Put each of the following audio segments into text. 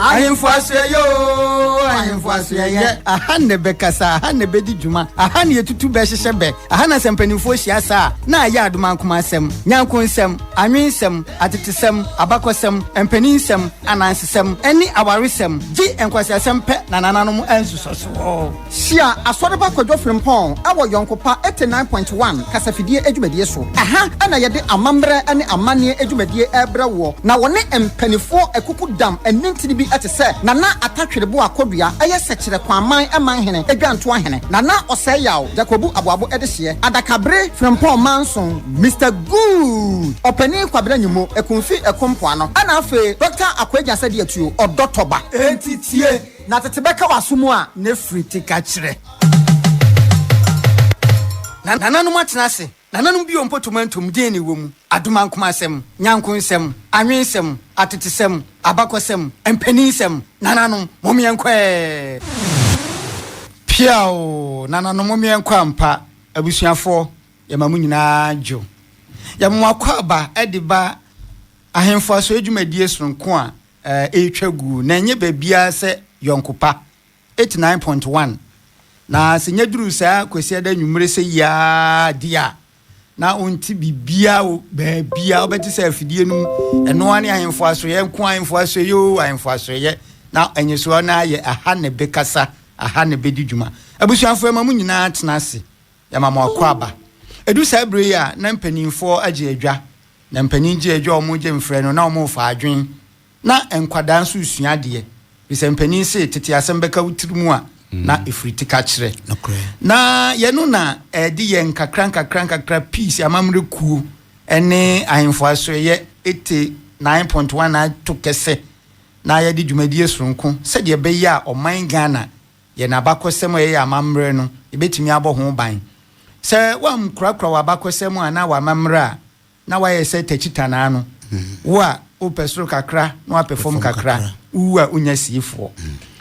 Ahemfo asoɛyɛ oo, ahemfo asoɛyɛ. Aha na ɛbɛkasa, aha na ɛbɛdi dwuma, aha na yɛtutu bɛ hyehyɛ bɛ, aha na sɛ mpanimfoɔ hyia saa a, na ayɛ adomankomasɛm, nyankonsɛm, anwensɛm, atetesɛm, abakɔsɛm, mpaninsɛm, anansesɛm, ne awaresɛm, gye nkwaseasɛm pɛ na nananom ansusɔ soɔ. Hyia Asɔreba Kwadwo Frimpong wɔ Yɔnkopa 89.1 kasafidie dwumadie so. Ɛha na yɛde amammerɛ ne amanneɛ dwumadie rebrɛ woɔ, na wɔne mpaninfoɔ akukudam anintini bi te sɛ Nana Atta Twereboa Kodua, ɛyɛ Sɛkyerɛ Kwaman Manhene Dwantoa Hene, Nana Ɔsɛe Yaw Jakobu Aboabo Dehyeɛ, Adakabere Frimpong Manson, Mister Good, Ɔpanin Kwabena Nyimo, Akumfi Ɛko Mpoano, ɛna afei Dɔkta Akwagya Sadiatuo, Ɔdɔ Tɔba. Enti tie! Na tete bɛka w'aso mu a. Ne firi te ka kyerɛ. Na nananom atena ase. Nananom bio mpo tomantom deɛn na ɛwɔ mu? Adomankomasɛm, nyankonsɛm, anwensɛm, atetesɛm, abakɔsɛm, mpaninsɛm. Nananom, mommeɛnkɔ ɛ! Piaw! Nananom, mommeɛnkɔ ampa. Abusuafoɔ, yɛma mo nyinaa dwo. Yɛma mo akwaaba de ba Ahemfo Asoɛe dwumadie sononko a ɛretwa gu, na ɛnyɛ baabiara sɛ yɔnkopa. 89.1 Na sɛ nya duru saa Kwasiada anwummere sɛ yi ara deɛ a, na wonte biribiara wɔ baabiara. Wobɛte sɛ afidie no mu, ɛno ara ne ahemfo asoɛeɛ nko, ahemfo asoɛeɛ oo, ahemfo asoɛeɛ. Na ɛnyesoɔ no ara yɛ aha na ɛbɛkasa, aha na ɛbɛdi dwuma. Abusuafoɔ, ɛma mo nyinaa tena ase. Yɛma mo akwaaba. Ɛdu saa berɛ yi a, na mpanimfoɔ agye adwa. Na mpanin gye adwa a wɔregye mfrɛ no na wɔrefa adwen. Na nkwadaa nso resua adeɛ. Ɛfiri sɛ mpanin se tete asɛm bɛka wo tiri mu a, na ɛfiri ti ka kyerɛ. Na yɛno na ɛde yɛn nkakra nkakra nkakra peace amammerɛ kuo ne ahemfo asoɛeɛ 89.1 ato kɛsɛ na yɛde dwumadie soronko sɛdeɛ ɛbɛyɛ a ɔman Ghana yɛn abakɔsɛm a ɛyɛ amammerɛ no yɛbɛtumi abɔ ho ban. Sɛ woankorakora w'abakɔsɛm anaa w'amammerɛ a, na woayɛ sɛ takyitanaa no. Wo a wopɛ soro kakra na woapɛ fam kakra, wowu a wonnya siefoɔ.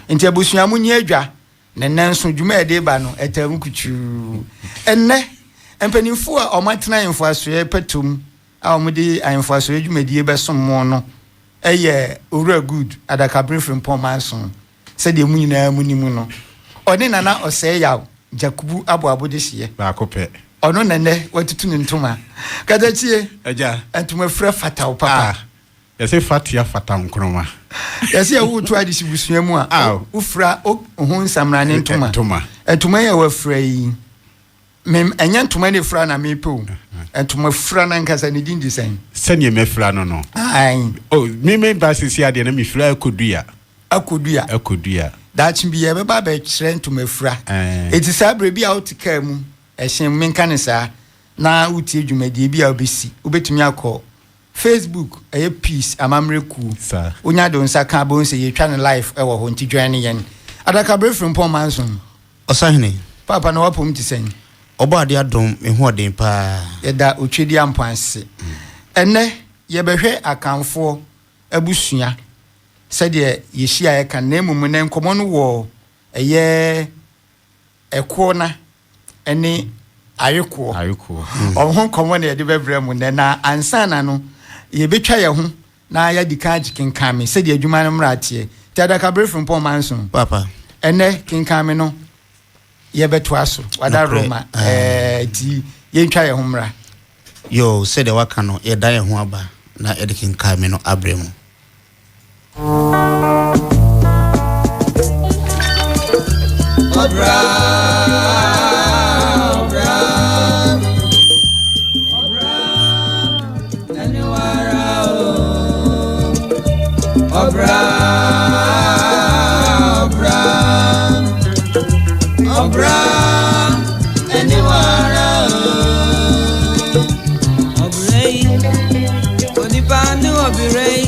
Enti abusua monnye adwa, na nnɛ nso dwuma a yɛde reba no, ɛtaa mu kutuu. Ɛnnɛ, mpanimfoɔ a wɔatena ahemfo asoɛeɛ pɛtɔ mu a wɔde ahemfo asoɛeɛ dwumadie bɛsom mo no yɛ Owura Good Adakabere Frimpong Manson. Sɛdeɛ mo nyinaa mo nim no, ɔne Nana Ɔsɛe Yaw Gyakubu Aboabo dehyeɛ. Baako pɛ. Ɔno na nnɛ watutu ne ntoma. Katakyie, Agya. ntoma fira fata wo papa. Ah, yɛse fatia fata nkroma. Yɛse yɛwo wo to adehye busua mu a, Aw. wofira wo ho nsamrane ntoma. Ntoma. Ntoma yi a wafira yi, Me, ɛnyɛ ntoma na efura na mepɛ o. Ntoma fura no ankasa ne din de sɛn? Sɛdeɛ mafira no no. Ae. Oh, me me ba sisi adeɛ na mefira akɔdua. Akɔdua. Akɔdua. Daakye bi yɛbɛba abɛkyerɛ ntoma fura. Ɛɛ. Eti saa berɛ bi a wote kaa mu, ɛhyɛn mu, menka no saa, na wotie dwumadie bi a wobɛsi, wobɛtumi akɔ Facebook, ɛyɛ Peace Amammerɛ Kuo. Saa. Wonya de wo nsa ka a, bɛhu sɛ yɛtwa no live wɔ hɔ, nti join yɛn. Adakabere Frimpong Manson. Ɔsahene. Paapa na w'apom te sɛn? Ɔbɔadeɛ adom, me ho ɔden paa. Yɛda Otwedeampɔn ase. Ɛnnɛ yɛbɛhwɛ Akanfoɔ abusua sɛdeɛ yɛhyiaeɛ kan na mmom nnɛ nkɔmmɔ no wɔ ɛyɛ Ɛkoɔna ne Ayekoɔ. Ayekoɔ. Wɔn ho nkɔmmɔ na yɛde bɛbrɛ mo nnɛ na ansa na no yɛbɛtwa yɛn ho na yɛadi kan agye kenkan me sɛdeɛ adwuma no mmara teɛ. Nti Adakabere Frimpong Manson, Papa. ɛnnɛ kenkan me no yɛbɛtoa so. Wada Nokorɛ, Roma, ah. ɛɛ, nti yɛntwa yɛn ho mmra. Yoo, sɛdeɛ waka no, yɛdan yɛn ho aba na yɛde kenkan me no abrɛ mu. Ɔbra, ɔbra, ɔbra, ɛne wara o. Ɔbra, ɔbra, ɔbra, ɛne wara o. Ɔbra yi, onipa ne ɔbra yi,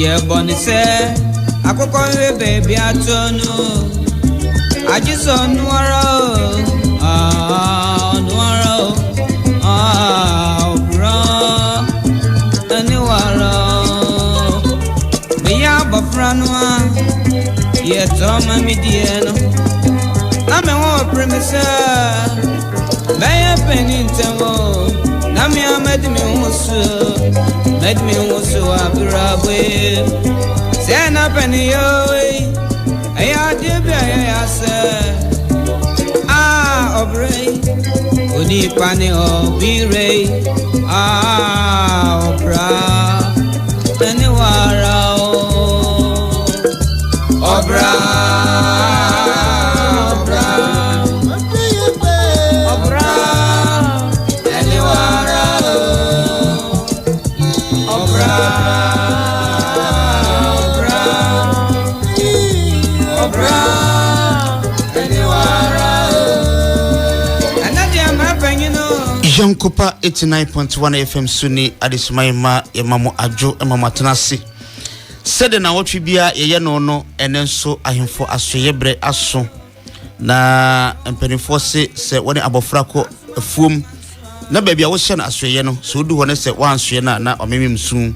yɛ bɔne sɛ akokɔ nwe baabi atɔ no. Agye sɛ ɔno ara o, ah, ɔno ara o, ah, ɔbra, ɛne wara o. Meyɛ abɔfra no a, yɛtɔ ma me deɛ no, na me ho pere me sɛ mɛyɛ panin ntɛm o, na me a mɛdi me ho so, mɛdi me ho so abrabɔ yi. Sɛ na pɛ ne yɛ o ei, ɛyɛ adeɛ bi a ɛyɛ ya sɛ ah ɔbrɛ yi, onipa ne ɔbire yi, ah ɔbra ɛne wara o. Ɔbra, ɔbra, ɔbra ɛne wara o. Ɔbra, ɔbra, ɔbra ɛne wara o. Ɛnɛ deɛ mɛpɛnyin o. Yɔnkopa 89.1 FM so ni adesoma yi ma yɛma mo adwo ma mo atena ase. Sɛdeɛ nawɔtwe biara yɛyɛ no no, ɛnɛ nso ahemfo asoɛyɛ berɛ aso na mpanimfoɔ se sɛ wɔne abɔfra kɔ afuom na baabi a wohyɛ no asoɛyɛ no, sɛ wodu hɔ no sɛ woansoɛ no a na ɔmemem su. Ne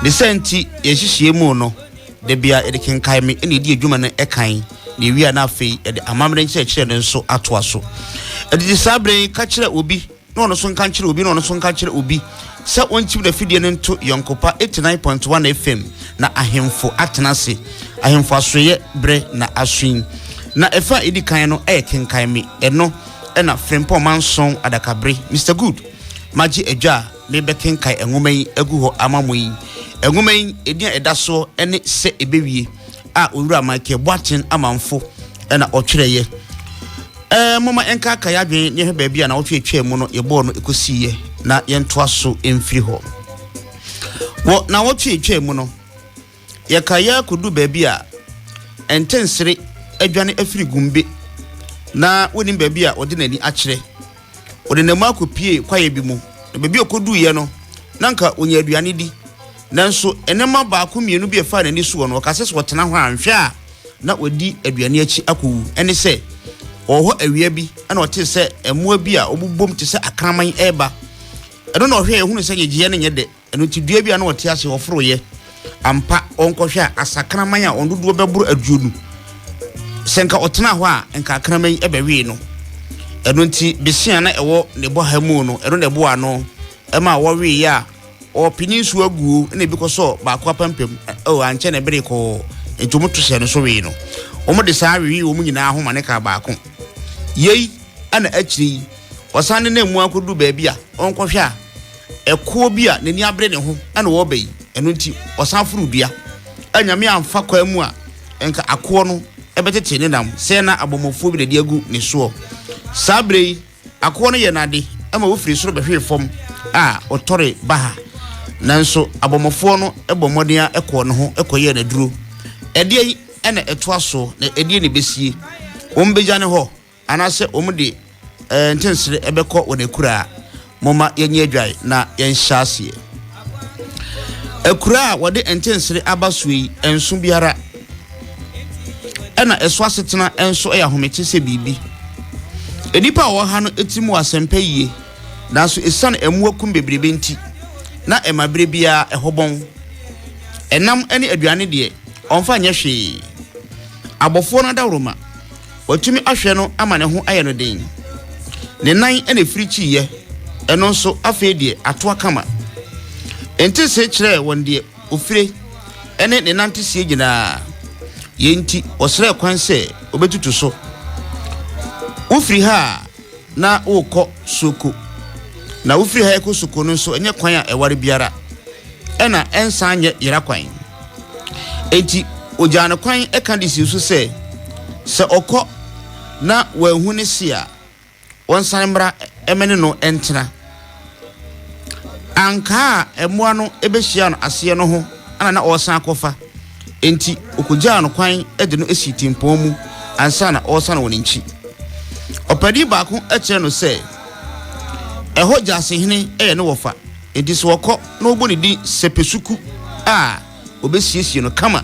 sɛ nti yɛnhyehyɛɛ mu no, da bia yɛde kenkae me ɛna ɛdi adwuma no ɛkan na ɛwie a na afei yɛde amammerɛ nkyerɛkyerɛ no nso atoa so. Ɛdidi saa berɛ yi ka kyerɛ obi na ɔno nso nka nkyerɛ obi na ɔno nso nka nkyerɛ obi sɛ ɔnkyim n'afidie no nto Yɔnkopa 89.1 FM na ahemfo atena ase. Ahemfo asoeɛ berɛ na aso yi. Na ɛfa a ɛdi kan no ɛyɛ kenkan me ɛno ɛna Frimpong Manson Adakabere Mister Good magye adwa a merebɛkenkan nwoma yi agu hɔ ama mo yi. Nwoma yi edin a ɛda soɔ ne Sɛ Ɛbɛwie a Owura Michael Boateng Amanfo na ɔtwerɛeɛ. Ɛɛ momma yɛnkaakae yɛn adwene na yɛhwɛ baabi a nawɔtwe atwaa mu no yɛbɔɔ no ɛkɔsiiɛ na yɛntoa so mfiri hɔ. Wɔ nawɔtwe atwaa mu no, yɛkaeɛ ara kɔduu baabi a Ntensere adwane afiri Gumbe na wɔnnim baabi a ɔde n'ani akyerɛ. Ɔde nam akɔpue kwaeɛ bi mu, na baabi a ɔkɔduiɛ no, na anka ɔnya aduane di. Nanso nneɛma baako mmienu bi a ɛfaa n'ani soɔ no, ɔkaa sɛ sɛ ɔtena hɔ a, anhwɛ a na wadi aduane akyi akɔwu. Ɛne sɛ, ɔwɔ hɔ awia bi na ɔtee sɛ mmoa bi a wɔbobom te sɛ akraman reba. Ɛno na ɔhwɛeɛ hunuu sɛ nnyegyeeɛ no nyɛ dɛ. Ɛno nti dua bi a na ɔte ase ɔforoeɛ. Ampa, ɔnkɔhwɛ a, asakraman a wɔn dodoɔ bɛboro 20. Sɛ nka ɔtenaa hɔ a, nka akraman yi bɛwee no. Ɛno nti bese a na ɛwɔ ne bɔha mu no, ɛno na ɛboaa no ma wɔweeɛ a ɔrepene nsuo aguo na ebi kɔsɔɔ baako apampam. Oh, ankyɛ na ɛbere kɔɔ, nti wɔto hyɛɛ no so wee no. Wɔde saa wewee wɔn nyinaa ho ma ne kaa baako. Yei na akyire yi, ɔsan nenam mu ara kɔduru baabi a ɔnkɔhwɛ a, ɛkoɔ bi a n'ani abere ne ho na ɔreba yi, ɛno nti ɔsan foro dua. A Nyame amfa kwan mu a, nka akoɔ no bɛtete ne nam sɛ na abɔmmɔfoɔ bi na de agu ne soɔ. Saa berɛ yi, akoɔ no yɛ no ade ma wɔfiri soro bɛhwee fam a ɔtɔre baha. Nanso abɔmmɔfoɔ no bɔɔ mmɔden ara kɔɔ ne ho kɔyɛɛ no aduro. Ɛdeɛn na ɛtoa soɔ, na ɛdeɛn na ɛbɛsie? Wɔbɛgya ne hɔ? Anaasɛ wɔde ntensere bɛkɔ wɔn akuraa. Momma yɛnyɛ adwae na yɛnhyɛ aseɛ. Akuraa a wɔde ntensere aba soɔ yi, ɛnso biara, ɛna ɛso asetena nso yɛ ahomete sɛ biribi. Nnipa a wɔwɔ ha no tirim wɔ asɛmpa yie, nanso ɛsiane mmoa kum bebrebe nti, na ɛma berɛ biara ɛhɔ bɔn. Ɛnam ne aduane deɛ, wɔmfa nyɛ hwee. Abɔfoɔ no adaworoma. Watumi ahwɛ no ama ne ho ayɛ no den. Ne nan na ɛfiri kyiiɛ, ɛno nso afei deɛ atoa kama. Ntesee kyerɛɛ wɔn deɛ ɔfire ne ne nanteseɛ nyinaa. Yei nti wɔsrɛɛ kwan sɛ wɔbɛtutu so. Wofiri ha a na worekɔ Soko, na wofiri ha rekɔ Soko no nso ɛnyɛ kwan a ɛware biara, ɛna ɛnsan nyɛ yera kwan. Enti ogyaa no kwan ka de sii so sɛ, sɛ ɔkɔ na wanhu ne se a, ɔnsan mmra mmɛne no ntena. Ankaa a mmoa no behyiaa no aseɛ no ho na na ɔresan akɔfa, enti okogyaa no kwan de no sii tempɔn mu ansa na ɔresan wɔ ne nkyi. Ɔpanin baako kyerɛɛ no sɛ ɛhɔ gyasehene yɛ ne wɔfa. Enti sɛ ɔkɔ na wɔbɔ ne din Sɛpɛsuku a, wɔbɛsiesie no kama.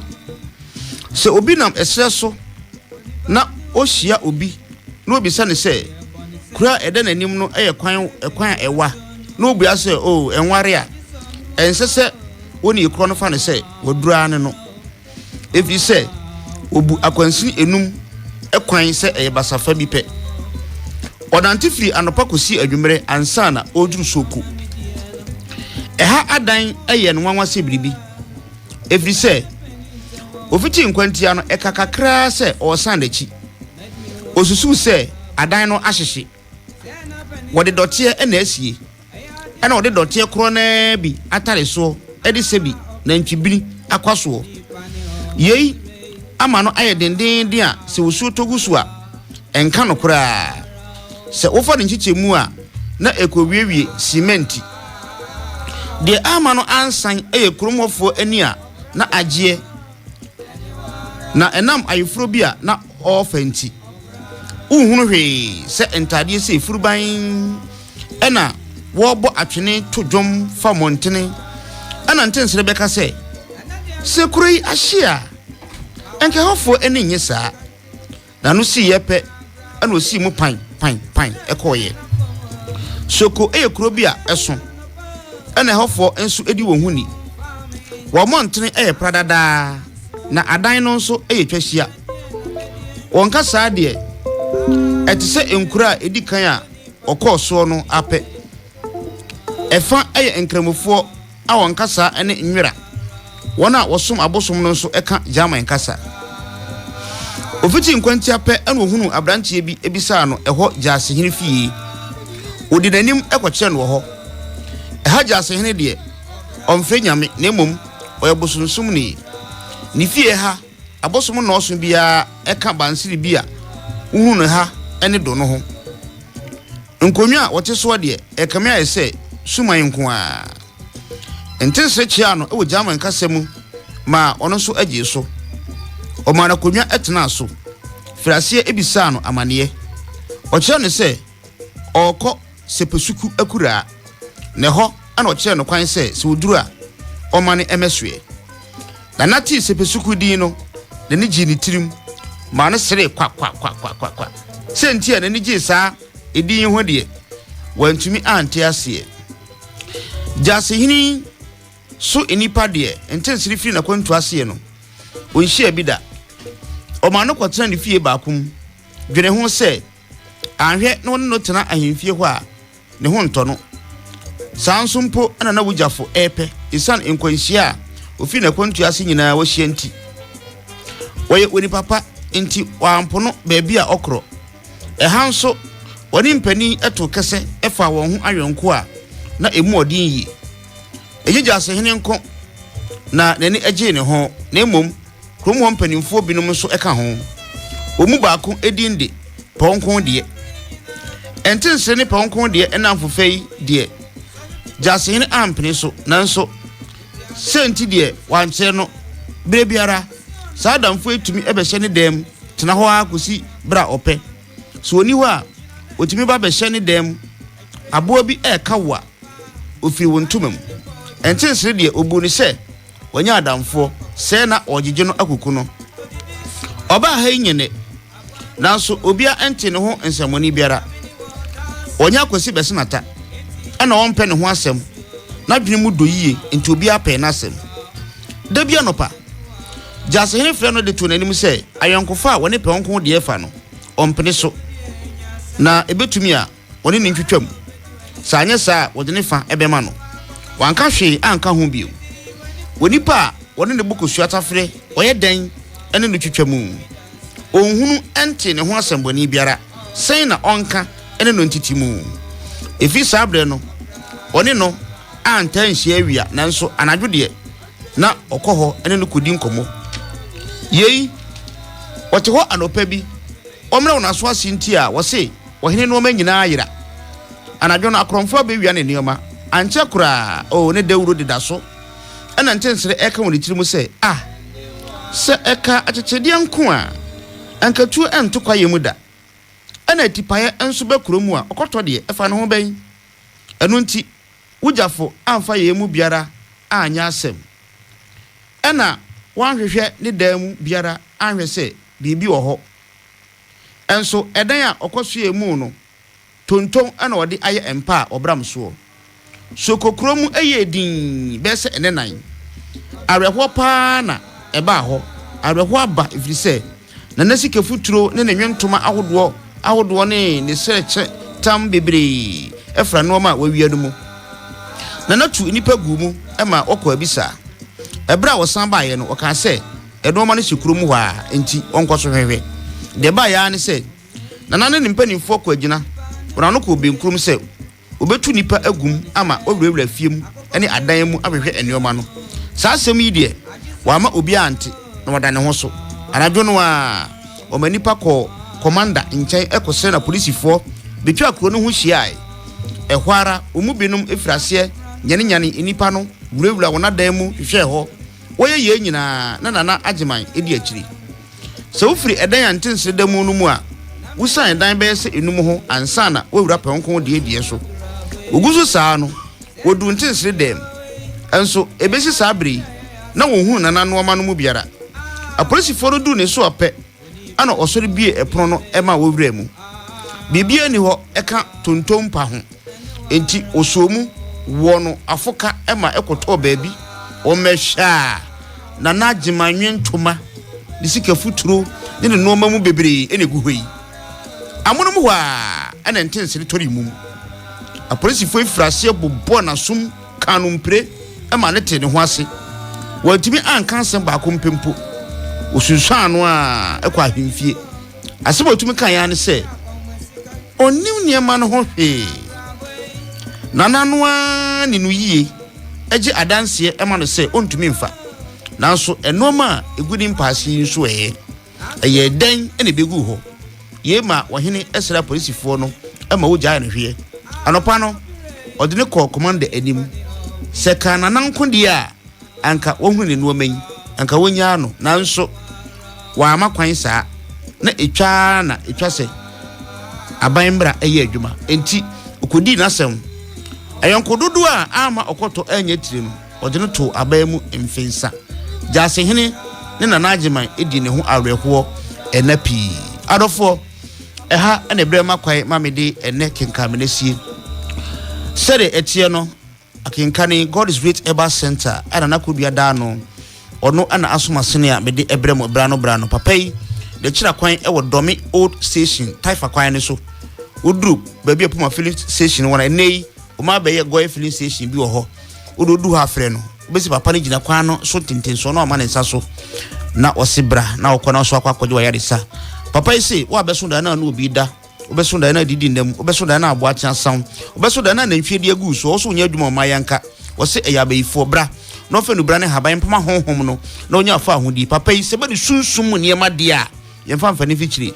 Sɛ obi nam ɛserɛ so na ɔhyia obi na ɔbisa no sɛ, kuro a ɛda n'anim no yɛ kwan ɛkwan a ɛwa, na ɔbua sɛ, oo, ɛnware a, ɛnsɛ sɛ onii korɔ no fa no sɛ waduru ara ne no. Ɛfiri sɛ wɔbu akwansini enum kwan sɛ ɛyɛ basafa bi pɛ. Ɔnante firi anɔpa kɔsi anwummerɛ ansa na ɔreduru Soko. Ɛha adan yɛ no nwanwa sɛ biribi, ɛfiri sɛ. Ɔfitii nkwantia no, ɛka kakraa sɛ ɔresan n'akyi. Ɔsusuu sɛ adan no ahyehye. Wɔde dɔteɛ na asie, ɛna wɔde dɔteɛ korɔ no ara bi atare soɔ de sɛbi nantwibini akwa soɔ. Yei ama no ayɛ dendeenden a sɛ osuo tɔ gu so a, ɛnka no koraa. Sɛ wofa ne nkyekyɛmu a, na ɛkɔwiewie simɛnti. Deɛ amma no ansan yɛ kurom hɔfoɔ ani a na agyeɛ, na ɛnam ayeforɔ bi a na ɔrefa nti. Wonhunu hwee sɛ ntadeɛ sei furuban ɛna wɔrebɔ atwene to dwom fa mmɔntene ɛna ntensere bɛka sɛ, sɛ kuro yi ahye a, ɛnka ɛhɔfoɔ ani nnye saa. N'ano siiɛ pɛ na ɔsii mu pan, pan, pan kɔeɛ. Soko yɛ kuro bi a ɛso, ɛna ɛhɔfoɔ nso di wɔn ho ni. Wɔn mmɔntene yɛ pradadaa, na adan no nso yɛ twahyia. Wɔn kasaa deɛ, ɛte sɛ nkuro a ɛdi kan a wɔkɔɔ soɔ no ara pɛ. Ɛfa yɛ Nkramofoɔ a wɔn kasa ne nwera. Wɔn a wɔsom abosom no nso ka German kasa. Ofiti nkwantia pɛ na ohunuu aberanteɛ bi bisaa no ɛhɔ gyaasehene fie. Odi n'anim kɔkyerɛɛ no wɔ hɔ. Ɛha gyaasehene deɛ, ɔmfrɛ nyame na mmom ɔyɛ bosonsomni. Ne fie ha, abosom nnɔɔso biara ka bansere bi a wohunu no ha ne do no ho. Nkonnwa a wɔte soɔ deɛ, ɛrekame ayɛ sɛ suman nko ara. Ntense kyeaa no wɔ German kasa mu maa ɔno nso gyee so. Ɔmaa no akonnwa tenaa so, firii aseɛ bisaa no amaneɛ. Ɔkyerɛɛ no sɛ ɔrekɔ Sepesuku akuraa, na ɛhɔ na ɔkyerɛɛ no kwan sɛ sɛ ɔduru a, ɔmmane mmɛsoɛ. Nana tee Sepesuku din no, n'ani gyee ne tirim maa no seree kwa-kwa-kwa-kwa-kwa. Sɛ nti a n'ani gyee saa edin yi ho deɛ, wantumi ante aseɛ. Gyasehene yi so nnipa deɛ, ntensere firi n'akwantu aseɛ no, ɔnhyiaa bi da. Ɔmaa no kɔtenaa ne fie baako mu, dwene ho sɛ, anhwɛ na ɔne no tena ahemfie hɔ a, ne ho ntɔ no. Saa nso mpo na na Wugyafo repɛ esiane nkwanhyia a ofii n'akwantu ase nyinaa wahyia nti. Ɔyɛ onipa pa nti wampo no baabi a ɔkorɔ. Ɛha nso, wɔne mpanin too kɛsɛ faa wɔn ho ayɔnko a na emu ɔden yie. Ɛnyɛ Gyasehene nko na n'ani gyee ne ho na mmom Kurom hɔ mpanimfoɔ binom nso ka ho. Wɔn mu baako din de Pɔnkon deɛ. Ɛntensere ne Pɔnkon deɛ nnamfofa yi deɛ, Gyasehene ampene so, nanso sɛ nti deɛ wankyerɛ no. Berɛ biara, saa adamfoɔ yi tumi bɛhyɛ ne dan mu tena hɔ ara kɔsi berɛ a ɔpɛ. Sɛ ɔnni hɔ a, ɔtumi ba bɛhyɛ ne dan mu. Aboa bi reka wo a, ɔfiri wo ntoma mu. Ɛntensere deɛ, ɔbuu no sɛ Wanya adamfoɔ, sɛɛ na ɔregyegye no akuku no. Ɔbaa ha yi nyɛ nnɛ, nanso obia nte ne ho nsɛmmɔne biara. Ɔnyɛ Akwasi Bɛsenata, ɛna ɔmpɛ ne ho asɛm. N'adwene mu dɔ yie, nti obiara pɛɛ n'asɛm. Da bi anɔpa, Gyasehene frɛɛ no de too n'anim sɛ ayɔnkofa a wɔne Pɛwɔnko deɛ fa no, ɔmpene so, na ɛbɛtumi a, wɔne no ntwitwa mu. Sɛ anyɛ saa a, wɔde ne fa bɛma no. Wanka hwee anka ho bio. Onipa a wɔne no bɔ kosua tafere, ɔyɛ dɛn ne no twitwa mu? Ɔnhunu nte ne ho asɛmmɔne biara, sɛn na ɔnka ne no ntete mu? Ɛfiri saa berɛ no, ɔne no antaa nhyia awia, nanso anadwo deɛ, na ɔkɔ hɔ ne no kɔdi nkɔmmɔ. Yei, ɔte hɔ anɔpa bi, ɔmmrɛ wɔn aso ase nti a, wɔse, Ɔhene nnoɔma nyinaa ayera. Anadwo no, akorɔmfoɔ abɛwia ne nnoɔma. Ankyɛ koraa, oh, ne dawuro deda so. Ɛna nkyɛnsere reka wɔ ne tiri mu sɛ, Ah, sɛ ɛka akyekyedeɛ nko a, anka tuo nto kwaeɛ mu da. Ɛna atipaeɛ nso ba kuro mu a, ɔkɔtɔ deɛ, ɛfa ne ho bɛn? Ɛno nti, wo gyafo amfa yɛn mu biara anyɛ asɛm. Ɛna wanhwehwɛ ne dan mu biara anhwɛ sɛ biribi wɔ hɔ. Nso ɛdan a ɔkɔsoɛɛ mu no, tonton na ɔde ayɛ mpa a ɔbram soɔ. Soko kuro mu yɛɛ dinn bɛyɛ sɛ nnɛnan. Awerɛhoɔ pa ara na ɛbaa hɔ. Awerɛhoɔ aba ɛfiri sɛ Nana sikafuturo ne ne nwontoma ahodoɔ ahodoɔ ne ne srɛkyɛ tam bebree fra nnoɔma a wawia no mu. Nana tu nnipa guu mu ma wɔkɔɔ abisa. Ɛberɛ a wɔsan baeɛ no, wɔkaa sɛ. Nnoɔma no hyɛ kurom hɔ ara, enti ɔnkɔ so hwɛhwɛ. Deɛ ɛbaeɛ ara ne sɛ, Nana ne ne mpanimfoɔ kɔ agyina wɔn ano kɔɔ Benkurom sɛ wɔbɛtu nnipa agu mu ama wɔawurawura afie mu ne adan mu ahwehwɛ nnoɔma no. Saa asɛm yi deɛ, wamma obiara ante, na wada ne ho so. Anadwo no ara, wɔma nnipa kɔɔ kɔmanda nkyɛn kɔsrɛɛ no apolisifoɔ bɛtwaa kuro no ho hyiaeɛ. Ɛhɔ ara, wɔn mu binom firii aseɛ nyanenyanee nnipa no wurawuraa wɔn adan mu hwehwɛɛ hɔ. Wɔyɛ yei nyinaa na Nana Agyeman di akyiri. Sɛ wofiri ɛdan a ntensere da mu no mu a, wosian dan bɛyɛ sɛ enum ho ansa na woawura pɛnko deɛ deɛ so. Wogu so saa no, wɔduu ntensere dan mu. Nso ɛbɛsi saa berɛ yi, na wɔnhunu Nana nnoɔma no mu biara. Apolisifoɔ no duu ne soɔ pɛ, ɛna ɔsɔre buee ɛpono no ma wɔwuraa mu. Biribiara nni hɔ ɛka tonto mpa ho. Enti ɔsɔɔ mu wɔɔ no afoka ma ɛkɔtɔɔ baabi. Ɔmmɛhwɛ a, Nana Agyeman nwentoma, ne sika futuro ne ne nnoɔma mu bebree na ɛgu hɔ yi. Amonom hɔ ara na ntensere tɔree mum. Apolisifoɔ yi firii aseɛ bobɔɔ n'asom kaa no mpire ma no tee ne ho ase. Wantumi anka asɛm baako mpɛ mpo. Wɔsunsuaa no ara kɔɔ ahemfie. Asɛm a ɔtumi kaeɛ ara ne sɛ, ɔnnim nneɛma no ho hwee. Nana no ara ne no yie gye adanseɛ ma no sɛ ɔntumi mfa. Nanso nneɛma a ɛgu ne mpaase yi nso ɛ? Ɛyɛɛ dɛn na ebeguu hɔ? Yei maa ɔhene srɛɛ apolisifoɔ no ma wogyaee no hweɛ. Anɔpa no, ɔde no kɔɔ kɔmanda anim. Sɛ ɛkaa Nana nko deɛ a, anka wahunu ne nnoɔma yi, anka wɔnnyaa no. Nanso wamma kwan saa. Na ɛtwa ara na ɛtwa sɛ aban mmara yɛ adwuma. Enti ɔkɔdii n'asɛm. Ayɔnko dodoɔ a amma ɔkɔtɔ annya tire no, Ɔde no too aban mu mfensa. Gyasehene ne Nana Agyeman dii ne ho awerɛhoɔ nna pii. Adɔfoɔ, ɛha na ɛberɛ ma kwan ma mede ɛnnɛ kenkanmena sie. Sɛdeɛ ɛteɛ no, akenkane God is Great Herbal Center a Nana Kodua da ano, ɔno na asom asene a mede ɛbrɛ mo berɛ ano berɛ ano. Papa yi, n'akyira kwan wɔ Dome Old Station, Taifa kwan no so. Woduru baabi a Puma Filling Station wɔ no, ɛnnɛ yi, wɔabɛyɛ Goil Filling Station bi wɔ hɔ. Wode odu hɔ afrɛ no, wobɛsi papa no gyina kwan no so ntentensoɔ na ɔma ne nsa so na ɔse bra na ɔkɔ na ɔso akɔ akɔgye wayaresa. Papa yi se woabɛso dan na ne obi da, wobɛso dan na adidi nna mu, wobɛso dan na aboa akye asaw, wobɛso dan na nantwie de agu so, ɔso nyɛ adwuma ɔma yɛnka. Wɔse ɛyɛ abayifoɔ, bra na ɔfa nubra ne haban mpoma honhom no na ɔnya afa ahodie. Papa yi sɛ bɛde sunsum mu nneɛma deɛ a yɛmfa mfa ne mfikyire,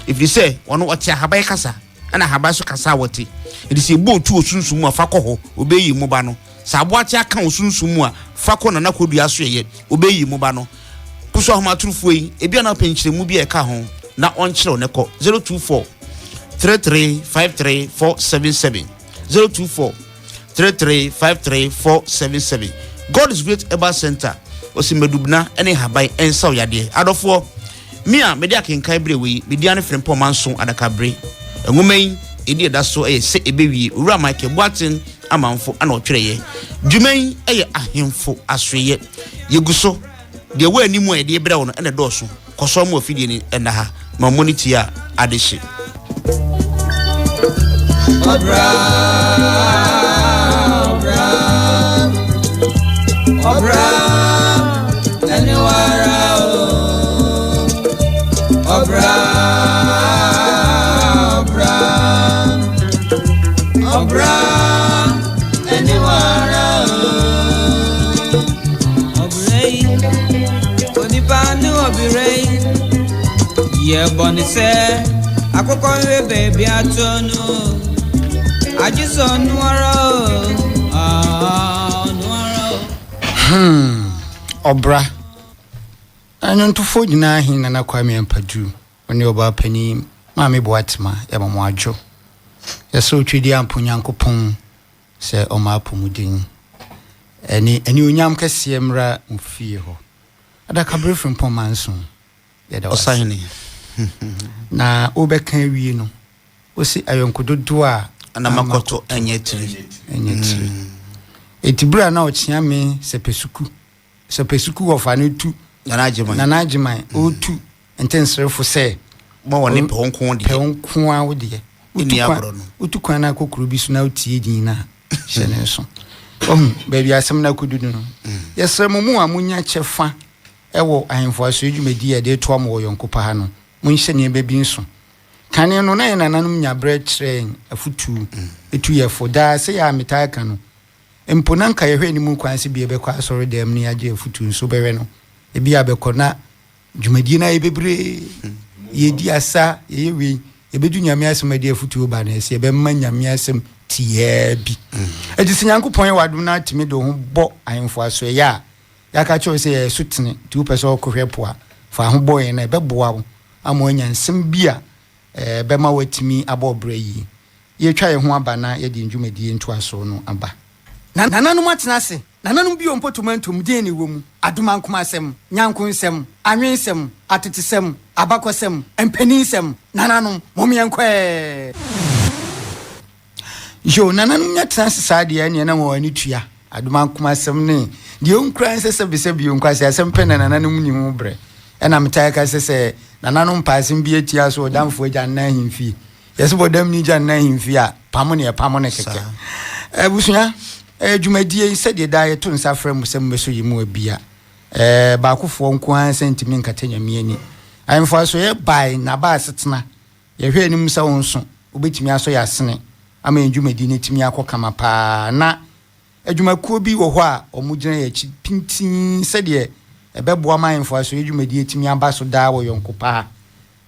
ɛfiri sɛ ɔno ɔte ahaban kasa. Ɛna ahaban so kasa a wɔte. Enti sɛ yɛbɔ otu wɔ sunsum mu a, fa kɔ hɔ, obeyi mo ba no. Sɛ aboakye aka wo sunsum mu a, fa kɔ Nana Kodua so ɛyɛ, obeyi mo ba no. Pusu ahomatorofoɔ yi, ebia na wopɛ nkyerɛmu bi a ɛka ho na ɔnkyerɛ wo na kɔ 024 33 53 477 024 33 53 477 God is Great Herbal Center ɔsi mmadubena ne nhaban nsaw yadeɛ. Adɔfoɔ, Me a mede akenkan berɛ wei, me din ane Frimpong Manso Adakabere. Nwoma yi, edin a ɛda so yɛ Sɛ Ɛbɛwie, Owura Michael Boateng Amanfo na ɔtwerɛeɛ. Dwuma yi yɛ ahemfo asoeɛ. Yɛgu so. Deɛ ɛwɔ anim a yɛde rebrɛ wo no na ɛdɔɔso. Kɔ so ara ma w'afidie no nna ha ma mmɔ ne ti a adehye. Ɔbra, ɔbra, ɔbra, ɛne wara o. Ɔbra, ɔbra, ɔbra, ɛne wara o. Ɔbra yi, onipa ne ɔbra yi. Yɛ bɔne sɛ akokɔ nhwɛ baabi atɔ no agye sɛ ɔno ara o ɔno ara o. Hmm, ɔbra. Nnwontofoɔ nyinaa he Nana Kwame Ampadu, ɔne ɔbaa panin Maame Boatema yɛma mo adwo. Yɛsrɛ Otwedeampo Nyankopɔn sɛ ɔma apɔmuden ɛne anuonyam kɛseɛ mmra mo fie hɔ. Adakabere Frimpong Manson. Yɛda wo ase. Ɔsahene. Na wobɛka awie no, wose ayɔnko dodoɔ a. Ana makɔtɔ ɛnyɛ tiri. Ɛnyɛ tiri. Eti bere a na ɔkyea me sɛpɛsuku, sɛpɛsuku wɔfa no tu. Nana Agyeman. Nana Agyeman, ɔretu ntenserefo sɛ. Mo a wɔne pɛ nko deɛ. Pɛ nko ara wo deɛ. Ɛnni agorɔ no. Wotu kwan no akɔ kuro bi so na wotie din no a, hyɛ ne nso. Wahu baabi asɛm no akɔdu no. Yɛsrɛ mo, mo a monya kyɛfa. Wɔ Ahemfo Asoɛe dwumadi a yɛde retoa mo wɔ Yɔnkopa ha no, monhyɛ nneɛma bi nso. Kane no, na yɛn nananom nya berɛ kyerɛ yɛn afotu, tu yɛn fo. Daa, sɛdeɛ a metaa ka no, mpo na anka yɛhwɛ anim kwan sɛ bi yɛbɛkɔ asɔredan mu na yɛagye afotu nso, wobɛhwɛ no, ebia bɛkɔ na dwumadie no ayɛ bebree. Yɛdi asa, yɛyɛ wei, yɛbɛdu Nyame asɛm adi afotuo ba no, ɛsɛ yɛbɛma Nyame asɛm tiaa bi. Ɛti sɛ Nyankopɔn yɛ w'adom na atumi de wo ho bɔ ahemfo asoɛeɛ a, Yɛaka akyerɛ wo sɛ yɛyɛ sotene, nti wopɛ sɛ wokɔhwɛ po a, fa ho bɔ yɛn na ɛbɛboa wo ama woanya nsɛm bi a ɛbɛma woatumi abɔ wo bra yie. Yɛretwa yɛn ho aba na yɛde yɛn dwumadie ntoasoɔ no aba. Nananom atena ase, nananom bio mpo tomantom, deɛn na ɛwɔ mu? Adomankomasɛm, nyankonsɛm, anwensɛm, atetesɛm, abakɔsɛm, mpaninsɛm, nananom, mom yɛnkɔ ɛ! Yoo, nananom nya tena ase saa deɛ ɛneɛ na wɔn ani tua adomankomasɛm ne deɛ ɔnkura nsɛ sɛbesɛbe o, nkwaseasɛm pɛ na nananom nni ho berɛ. Ɛna metaa ka sɛ sɛ nananom pɛ asɛm bi atia so ɔdamfoɔ agya nna ahemfie. Yɛsɛ bɔdamni gya nna ahemfie a, pamo ne ɛpamo ne kɛkɛ. Abusua, dwumadie yi sɛdeɛ daa yɛto nsa frɛ mo sɛ mobɛsɔ yɛ mu abia. Baakofoɔ nko ara nsa ntumi nkata Nyame ani. Ahemfo asoɛeɛ bae na aba asetena. Yɛhwɛ anim sɛ wo nso wobɛtumi asɔ yɛn asene ama yɛn dwumadi no atumi akɔ kama pa ara. Na adwumakuo bi wɔ hɔ a wɔgyina yɛn akyi pintinn sɛdeɛ ɛbɛboa ma ahemfo asɔeɛ dwumadie atumi aba so daa wɔ yɔnko pa ha.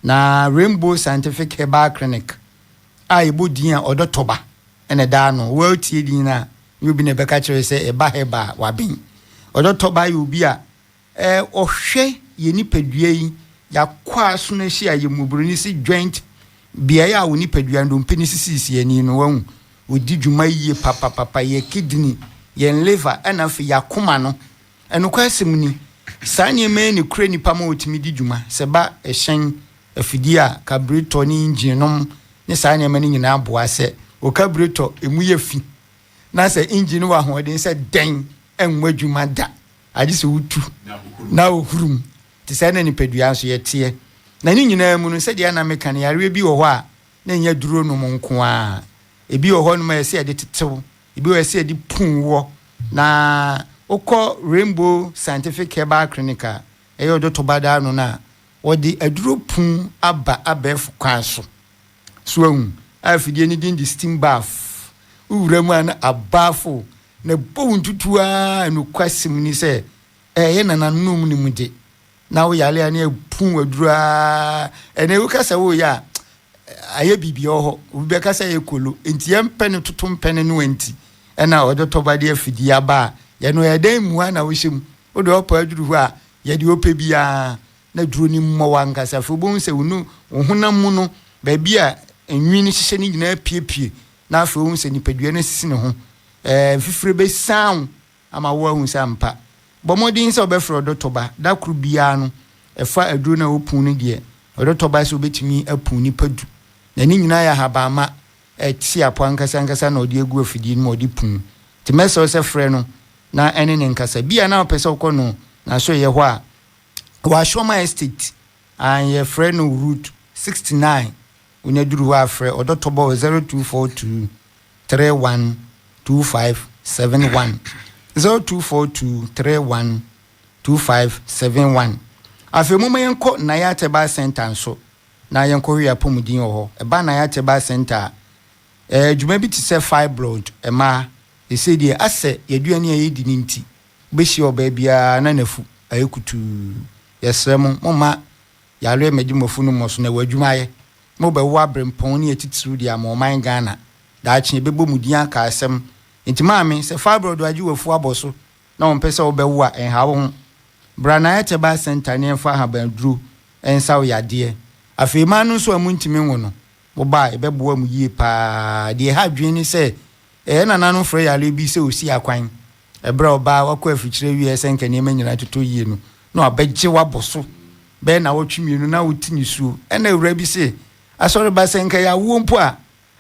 Na Rainbow Scientific Herbal Clinic a yɛbɔ din a Ɔdɔ Tɔba na ɛda ano. Woatie din no a, nyɛ obi na ɛbɛka kyerɛ wo sɛ ɛba herbal a, waben. Ɔdɔ Tɔba yɛ obi a Ɔhwɛ yɛn nipadua yi, yɛakɔ asono akyi a yɛn mu buroni se joint, beaeɛ a wo nipadua ndompe no sisisisi ani no, wahu, ɔdi dwuma yie papapapa, yɛn kidney, yɛn liver, ɛna afei yɛn akoma no. Nokwasɛm ni, saa nneɛma yi na ɛkura nipa ma ɔtumi di dwuma. Sɛ ɛba ɛhyɛn, afidie a kaburetɔ ne engine nom ne saa nneɛma no nyinaa boa sɛ wo kaburetɔ ɛmu yɛ fi na sɛ engine no wɔ ahoɔden sɛ dɛn ɛnwɔ adwuma da. Agye sɛ wotu na wohurum. Te saa na nipadua nso yɛteɛ. Na ne nyinaa mu no, sɛdeɛ na meka no, yareɛ bi wɔ hɔ a na ɛnyɛ aduro nom nko ara. Ebi wɔ hɔnom a ɛsɛ yɛde tetew, ebi wɔ hɔ a ɛsɛ yɛde pun woɔ. Na wokɔ Rainbow Scientific Herbal Clinic a ɛyɛ Ɔdɔtɔba daa no no a, wɔde aduro pun aba abɛɛfo kwan so. So wahu? A afidie no din de steam bath. Wowura mu a na abaafo Na ɛbɔ wo ntutu ara. Nokwasɛm ni sɛ, ɛyɛ nananom no mu de, na woyare a na ɛpu aduru ara. Ɛnɛ woka sɛ woreyɛ a, ayɛ biribi wɔ hɔ. Obi bɛka sɛ ɛyɛ kolo. Enti yɛmpɛ no toto mpɛ no no nti, ɛna ɔde tɔba de afidie aba a, yɛno ɛyɛ dɛn mua na wohyɛ mu. Wode ɔpɔ aduru hɔ a, yɛ deɛ wopɛ biara na duro no mmɔ w'ankasa. Afei wobɛhu sɛ wo honam mu no, baabi a nwi no hyehyɛ no nyinaa apiepie, na afei wohu sɛ nipadua no asisi ne ho. Ɛɛ, mfifire bɛsian wo ama woahu sɛ ampa. Bɔ mmɔden sɛ wobɛfrɛ ɔdɔtɔba. Da koro biara no, ɛfa aduro no a wopun no deɛ, ɔdɔtɔba sɛ wobɛtumi apun nnipa du. Na ne nyinaa yɛ ahabamma a ɛte apɔ ankasa ankasa na ɔde agu afidie no mu a ɔde pun. Nti mɛsrɛ wo sɛ frɛ no na ɛne no nkasa. Bi a na wopɛ sɛ wokɔ no n'asoɛeɛ hɔ a, wɔ Asuama Estate, and yɛfrɛ no Route 69. Wonya duru hɔ a frɛ ɔdɔtɔba wɔ 0242 31 25 71, 0242 31 25 71. Afei momma yɛnkɔ Nayat Herbal Centre nso na yɛnkɔhwɛ yɛn apɔmuden wɔ hɔ. Ɛba Nayat Herbal Centre a, ɛɛ dwuma bi te sɛ fibroid, mmaa, seesei deɛ asɛ yɛn aduane a yɛdi no nti, wobɛhyia ɔbaa biara na n'afu ayɛ kutuu. Yɛsrɛ mo, momma Yareɛ mmɛgye mo afunu mmɔ so na ɛwɔ adwuma ayɛ. Mo bɛwo abrempɔn ne atitiriw de ama ɔman Ghana. Daakye yɛbɛbɔ mo din aka asɛm. Nti maame, sɛ fibroid agye w'afu abɔ so na wɔmpɛ sɛ wobɛwo a, ɛnha wo ho. Bra Nayat Herbal Centre na yɛmfa ahabanduro nsa wo yadeɛ. Afei mmaa no nso a montumi nwo no, moba a yɛbɛboa mo yie paa. Deɛ ɛha adwene ne sɛ, yɛn nananom frɛ yareɛ bi sɛ osi akwan. Ɛberɛ a ɔbaa wakɔ afikyire awieɛ sɛ nka nneɛma nyinaa totɔ yie no, na wabɛgye wabɔ so bɛyɛ nnawɔtwe mmienu na wote nisuo. Ɛna awuraa bi se, Asɔreba, sɛ nka ɛyɛ awoɔ mpo a,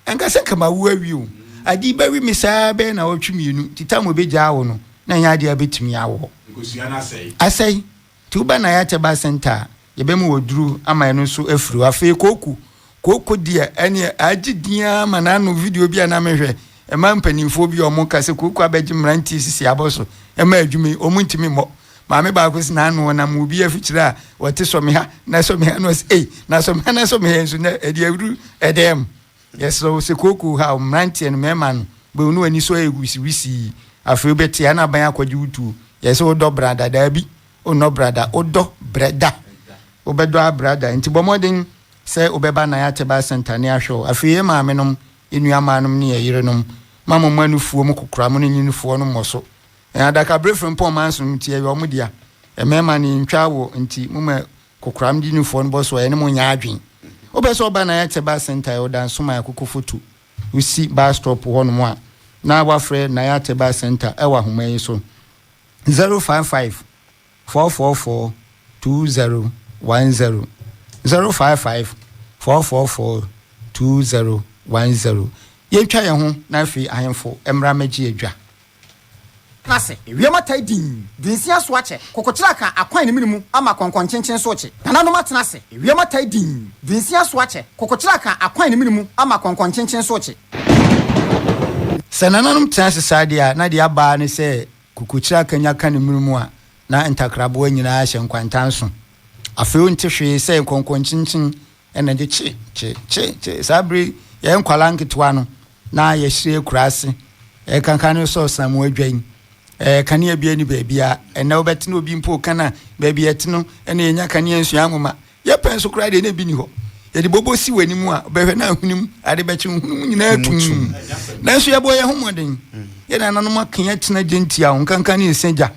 ɛnka sɛ nka mawo awie o. Adeɛ yi bɛwe me saa bɛyɛ nnawɔtwe mmienu, nti tam a ɔbɛgyaa wo no, na ɛnyɛ adeɛ a bɛtumi awoɔ. Nkosua no asɛe. Asɛe. Nti woba Nayat Herbal Centre a, yɛbɛma wo aduro ama ɛno nso afiri hɔ. Afei kooko, kooko deɛ ɛneɛ agye din ara ma n'ano video bi a na mehwɛ, ɛma mpanimfoɔ bi a wɔka sɛ kooko abɛgye mmeranteɛ sisi abɔ so, ɛma adwuma yi, wɔn ntumi mmɔ. Maame baako si n'ano ɔnam obi afikyire a wɔte sɔ me ha na sɔ me ha na ɔsɛ ei na sɔ me ha na sɔ me ha nso na ɛde awuru ɛdɛm. Yɛsrɛ wo sɛ kooko ha mmeranteɛ no mmarima no bɛhu ne w'ani so ayɛ wisiwisii. Afei wobɛte a na aban akɔgye wo tuo. Yɛsɛ wodɔ brada daabi wonnɔ brada wodɔ brɛda wobɛdɔ abrada nti bɔ mmɔden sɛ wobɛba Naya Tebaa Center ne ahwɛ wo. Afei yɛ maamenom, yɛ nuammaanom ne yɛ yerenom ma mo mma nufoɔ mu kokora mo ne nyi nufoɔ no mmɔ so. Ɛn adakabere frempɔn manso no nti ɛyɛ ɔmo dea. Mmarima no yɛntwa awoɔ nti mo ma kokoram de nufoɔ no bɔ so a ɛne mo nyɛ adwen. Wopɛ sɛ ɔba Naya Tebaa Center ɛwɔ Dansoman Akoko Foto wosi bus stop hɔnom a na wafrɛ Naya Tebaa Center ɛwɔ ahoma yi so 055 444 2010 055 444 2010. Yɛntwa yɛn ho na afei ahemfo mmra mmɛgye adwa. Ase ewiem atae din dunsia so akyɛ kokokyerɛ aka akwan ne mene mu ama kɔnkɔnkyenkyen so kye. Nananom atena ase ewiem atae din dunsia so akyɛ kokokyerɛ aka akwan ne mene mu ama kɔnkɔnkyenkyen so kye. Sɛ nananom tena ase saa deɛ a, na deɛ abaa ne sɛ kokokyerɛ akanya ka ne mene mu a, na ntakraboa nyinaa hyɛ nkwantanso. Afei wonte hwee sɛ nkɔnkɔnkyenkyen ɛna de kye kye kye kye. Saa bere yɛn nkwalaa nketewa no na yɛhyerɛ akura ase ɛkankan no sɛ ɔsan adwa yi kanea bi ani baabi a ɛnɛ wobɛtena obi mpo ka na baabi ɛte no ɛna yɛnya kanea nsua nwoma. Yɛpɛ nso koraa deɛ na ebi ni hɔ. Yɛde bobo si w'anim a wobɛhwɛ na ahonim ade bɛkye nhunum nyinaa tum. Nanso yɛbɔ yɛn ho mmɔden. Yɛn nananom aka yɛn tena gye ntia wo nkankan ne nsa gya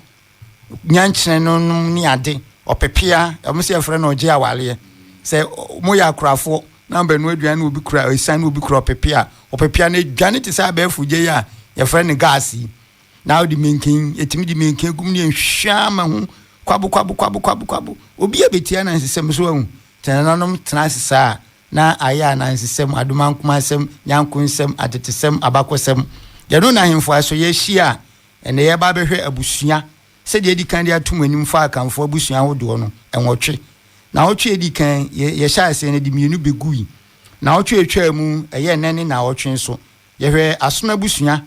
nyankyerɛ no nom ne ade ɔpepea ɔmo sɛ yɛfrɛ no ɔgye awareɛ. Sɛ moyɛ akorafoɔ na mbɛnu aduane na obi kura esiane na obi kura ɔpepea ɔpepea no aduane te sɛ abɛɛfo gye yi a yɛfrɛ no gas yi na wode menken yɛtumi de menken gum ne yɛnhwɛ ama ho kwabo kwabo kwabo kwabo kwabo obi a bɛtia anansesɛm so ahu nananom tena ase saa na ayɛ anansesɛm adomankomasɛm nyankonsɛm atetesɛm abakɔsɛm. Yɛno na ahemfo aso yɛahyia a ɛnɛ yɛba bɛhwɛ abusua sɛdeɛ adi kan de atom anim fa akamfo abusua ahodoɔ no ɛnwɔtwe. Na ɔtwe adi kan yɛhyɛ aseɛ no de mmienu bɛgui. Na ɔtwe atwaa mu ɛyɛ nnɛ ne na ɔtwe nso yɛhwɛ asono abusua.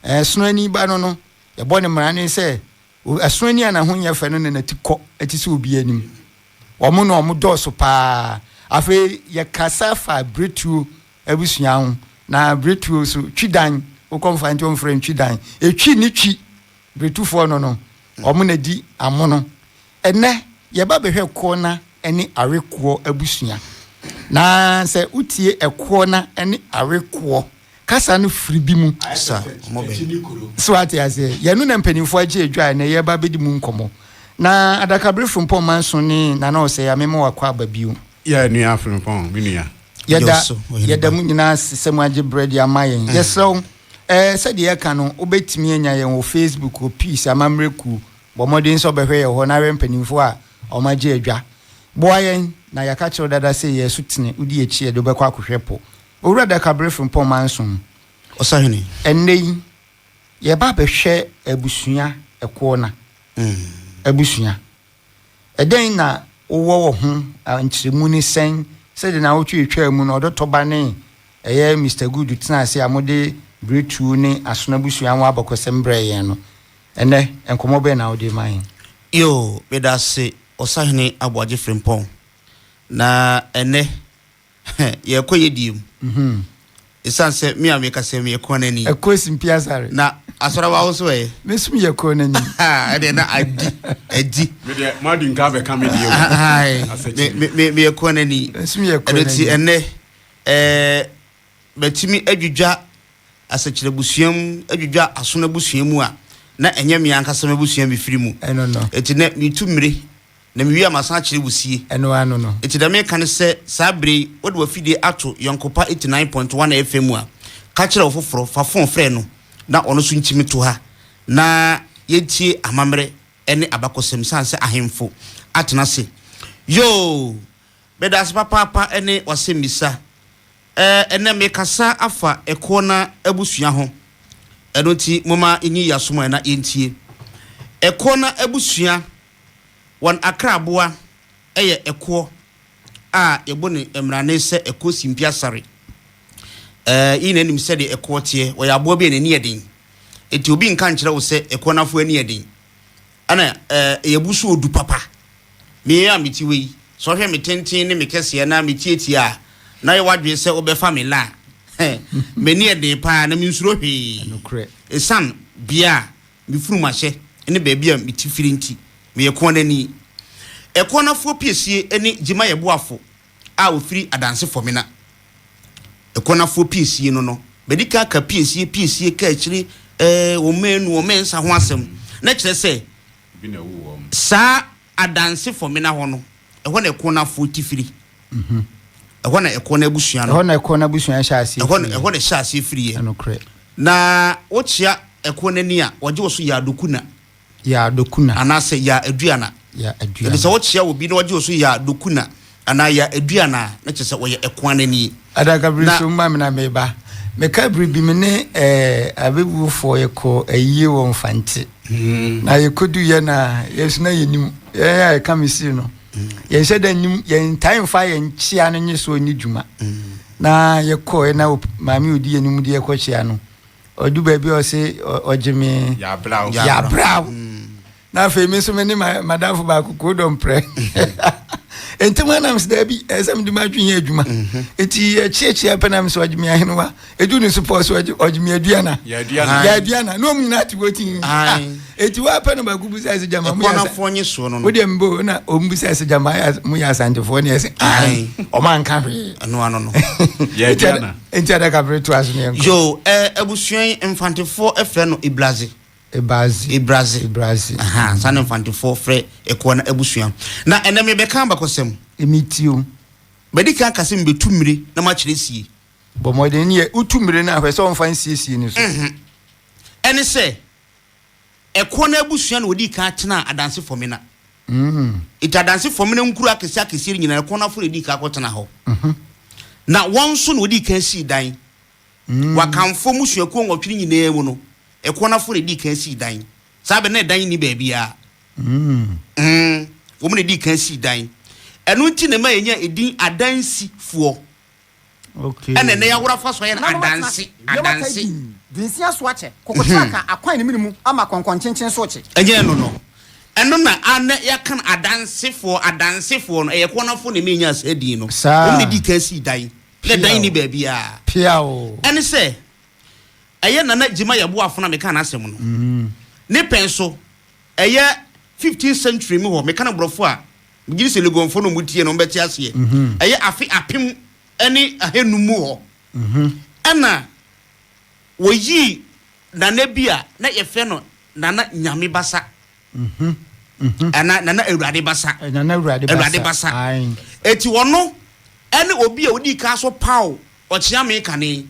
Ɛsono ani ba no yɛbɔ ne mmara ne sɛ ɛsono ani a n'ho nyɛ fɛ no na n'ati kɔ ɛte sɛ obi anim. Wɔn na wɔn dɔɔso paa. Afei yɛkasa fa biretuo abusua ho. Na biretuo so twi dan wokɔ mfa nti wɔmfrɛ ntwi dan etwi ne twi biretufoɔ no wɔn na di amono. Ɛnɛ yɛba bɛhwɛ koɔ na ɛne awekoɔ abusua. Na sɛ wotie ɛkoɔ na ɛne awekoɔ kasa no firi bi mu so ate aseɛ yɛno na mpanimfoɔ agye adwa a ɛnɛ yɛba bɛdi mu nkɔmmɔ. Na adakabere frimpɔn manso ne nana ɔsɛ amema wakɔ aba bio. Yɛ nua frimpɔn me nua. Yɛda mu nyinaa sɛ mo agye berɛ de ama yɛn. Yɛsrɛ wo sɛdeɛ yɛka no wobɛtumi anya yɛn wɔ Facebook wɔ Peace Amammerɛ Kuo. Bɔ mmɔden sɛ wobɛhwɛ yɛn hɔ na hwɛ mpanimfoɔ a ɔmo agye adwa. Boa yɛn na yɛaka kyerɛ wo dada sɛ yɛ so tene wodi akyi yɛde wobɛkɔ akɔhwɛ po. Owura Dakabere frimpɔn manso. Ɔsahene. Ɛnnɛ yi yɛba bɛhwɛ abusua ɛkoɔ na abusua. Ɛdɛn na wowɔ wɔ ho nkyerɛmu ne sɛn sɛdeɛ na wotwe twaa mu no ɔdɔtɔba ne ɛyɛ Mr Good tena ase a mode biretuo ne asono abusua ho abɔkɔsɛm brɛ yɛn no. Ɛnɛ nkɔmmɔ bɛn na wode ma yɛn? Yo, meda ase ɔsahene aboagye frimpɔn. Na ɛnɛ yɛkɔ yɛ die mu. Ɛsiane sɛ me a meka sɛ meyɛ kɔn n'ani. Ɛkɔ simpiasare. Na asɔre wa wo so ɛ? Me nso meyɛ kɔn n'ani. Ɛdeɛ na adi adi. Me deɛ mo adi nka bɛka me deɛ o. Meyɛ kɔn n'ani. Me nso meyɛ kɔn n'ani. Ɛno ti ɛnɛ mɛtumi adwidwa asɛkyerɛ abusua mu adwidwa asono abusua mu a na ɛnyɛ me ankasa m'abusua mefiri mu. Ɛno no. Eti nɛ metu mmire na mewie a masan akyerɛ wusie. Ɛno ano no. Eti dɛ meka ne sɛ saa bere yi wode wafidie ato Yɔnkopa 89.1 FM mu a ka kyerɛ wo foforɔ fa phone frɛ no na ɔno nso nkyimi to ha na yɛntie amammerɛ ne abakɔsɛm sane sɛ ahemfo atena ase. Yoo, meda ase papaapa ne wasɛmmisa. Ɛnɛ mekasa afa ɛkoɔ na abusua ho. Ɛno nti moma yɛnyi yɛn asom na yɛntie. Ɛkoɔ na abusua wɔn akraboa ɛyɛ ɛkoɔ a yɛbɔ ne mmarane sɛ ɛkoɔ simpiasare. Yi na anim sɛdeɛ ɛkoɔ teɛ. Wɔyɛ aboa bi a n'ani yɛ den. Enti obi nka nkyerɛ wo sɛ ɛkoɔ n'afo ani yɛ den. Ɛna ɛyɛ bu so odu papa. Me a mete wei, sɛ ɔhwɛ me tenten ne me kɛseɛ na metietie a, na yɛ w'adwene sɛ wobɛfa me la a, m'ani yɛ den paa na mensuro hwee. Ɛsiane bea a me funum ahyɛ ne baabi a mete firi nti, meyɛ Koanani. Ɛkoanafoɔ piesie ne Gyima Yɛboafo a ɔfiri Adanse Fɔmena. Ɛkoanafoɔ piesie no no, madi kan aka piesie, piesie, kaakyire, ɛɛ, ɔmanu, ɔmɛnsa ho asɛm. Na kyerɛ sɛ, saa Adanse Fɔmena hɔ no, ɛhɔ na Ɛkoanafoɔ ti firi. Ɛhɔ na Ɛkoana abusua no. Ɛhɔ na Ɛkoana abusua hyɛ aseɛ firiiɛ. Ɛhɔ na ɛhyɛ aseɛ firiiɛ. Ɛnokorɛ. Na wokyea Ɛkoanani a, wɔgye wo so Yaadokuna. Yaadokuna. Anaasɛ Yaaduana. Yaaduana. Ɛde sɛ wokyea obi na wɔgye wo so Yaadokuna anaa Yaaduana a, na kyerɛ sɛ ɔyɛ Ɛkoanani. Adakabere Na. so mma me na meba. Meka bere bi me ne eh, Abɛbuofoɔ yɛkɔ ayie wɔ Mfante. Na yɛkɔduiɛ na yɛn nso na yɛnim, yɛn a yɛka me sii no, yɛnhyɛ da nnim, yɛntae mfa yɛn kyea no nye soɔ nni dwuma. Na yɛkɔɛ na maame ɔdi yɛn anim de yɛkɔ kyea no, ɔdu baabi a ɔse ɔgye me Yɛabraw. Yɛabraw. Na afei me nso me ne madamfo baako koo dɔ mprɛ. Ntem anam sɛ daabi, ɛsɛ sɛ mede m'adwene yɛ adwuma. Enti yɛkyeakyea pɛ nam sɛ ɔgye me ahenewa. Edu ne so pɔ sɛ ɔgye ɔgye me aduana. Yɛaduana. Yɛaduana. Na ɔmu nyinaa te hɔ tii. Ae. Enti wɔapɛ no baako bisa sɛ gyama mo yɛ asa. Ɛkɔnafoɔ nye soɔ no no. Wodeɛ mbo na ɔmu bisa sɛ gyama mo yɛ asantefoɔ ne ɛsɛ ae. Ɔmo anka hwee. Ɛno ano no. Yɛaduana. Enti adaka bere to aso ne yɛnkɔ. Yo, ɛ abusua yi Mfantefoɔ frɛ no Iblaze. Iblaze. Iblaze. Iblaze. Aha, saa na Mfantefoɔ frɛ ɛkoa no abusua. Na ɛnɛ mebɛka abakɔsɛm. Emi ti o. Madi kan aka sɛ mebetu mmire na makyerɛ sie. Bɔ mmɔden ne yɛ wotu mmire no a, hwɛ sɛ wɔmfa nsiesie no so. Ɛne sɛ, ɛkoɔ no abusua na wɔdii kan tenaa Adanse Fɔmena. Enti Adanse Fɔmena nkuro akɛseɛ akɛseɛ no nyinaa, ɛkoɔ no afo na ɛdii kan kɔtena hɔ. Na wɔn nso na wɔdii kan sii dan. Wakamfoɔ mmusuakuo nwɔtwe no nyinaa mu no, ɛkoɔ no afo na ɛdii kan sii dan. Saa bɛ no na ɛdan nni baabiara. Wɔn na ɛdii kan sii dan. Ɛno nti na ɛma yɛnya edin Adansifoɔ. Okay. Ɛna ɛnɛ yɛawora fa so ayɛ no Nananom atena adanse, ase, wiem atae adanse. dinn, dunsia so akyɛ, kokokyerɛ aka akwan ne mene mu ama kɔnkɔnkyenkyen so rekye. Ɛnyɛ ɛno no. Ɛno na a nɛ yɛaka no adansefoɔ, adansefoɔ no, ɛyɛ Kɔnafoɔ na ɛma yɛnyaa saa din no. Saa. Wɔn na ɛdii kan sii dan. Na dan nni Piaw. baabiara. Piaw. Ɛne sɛ, ɛyɛ Nana Gyima Yeboah no a mekaa n'asɛm no. Ne pɛn so, ɛyɛ 15th century mu hɔ, meka no borɔfo a, Megye di sɛ Legonfoɔ no a wɔtie no wɔbɛte aseɛ. Ɛyɛ afe 1500 mu hɔ ɛna wɔyii nana bi a na yɛfrɛ no Nana Nyame Basa anaa Nana Awurade Basa. Nana Awurade Basa. Awurade Basa. Eti ɔno ɛne obi a ɔdii kan so paw Ɔkyeame kane.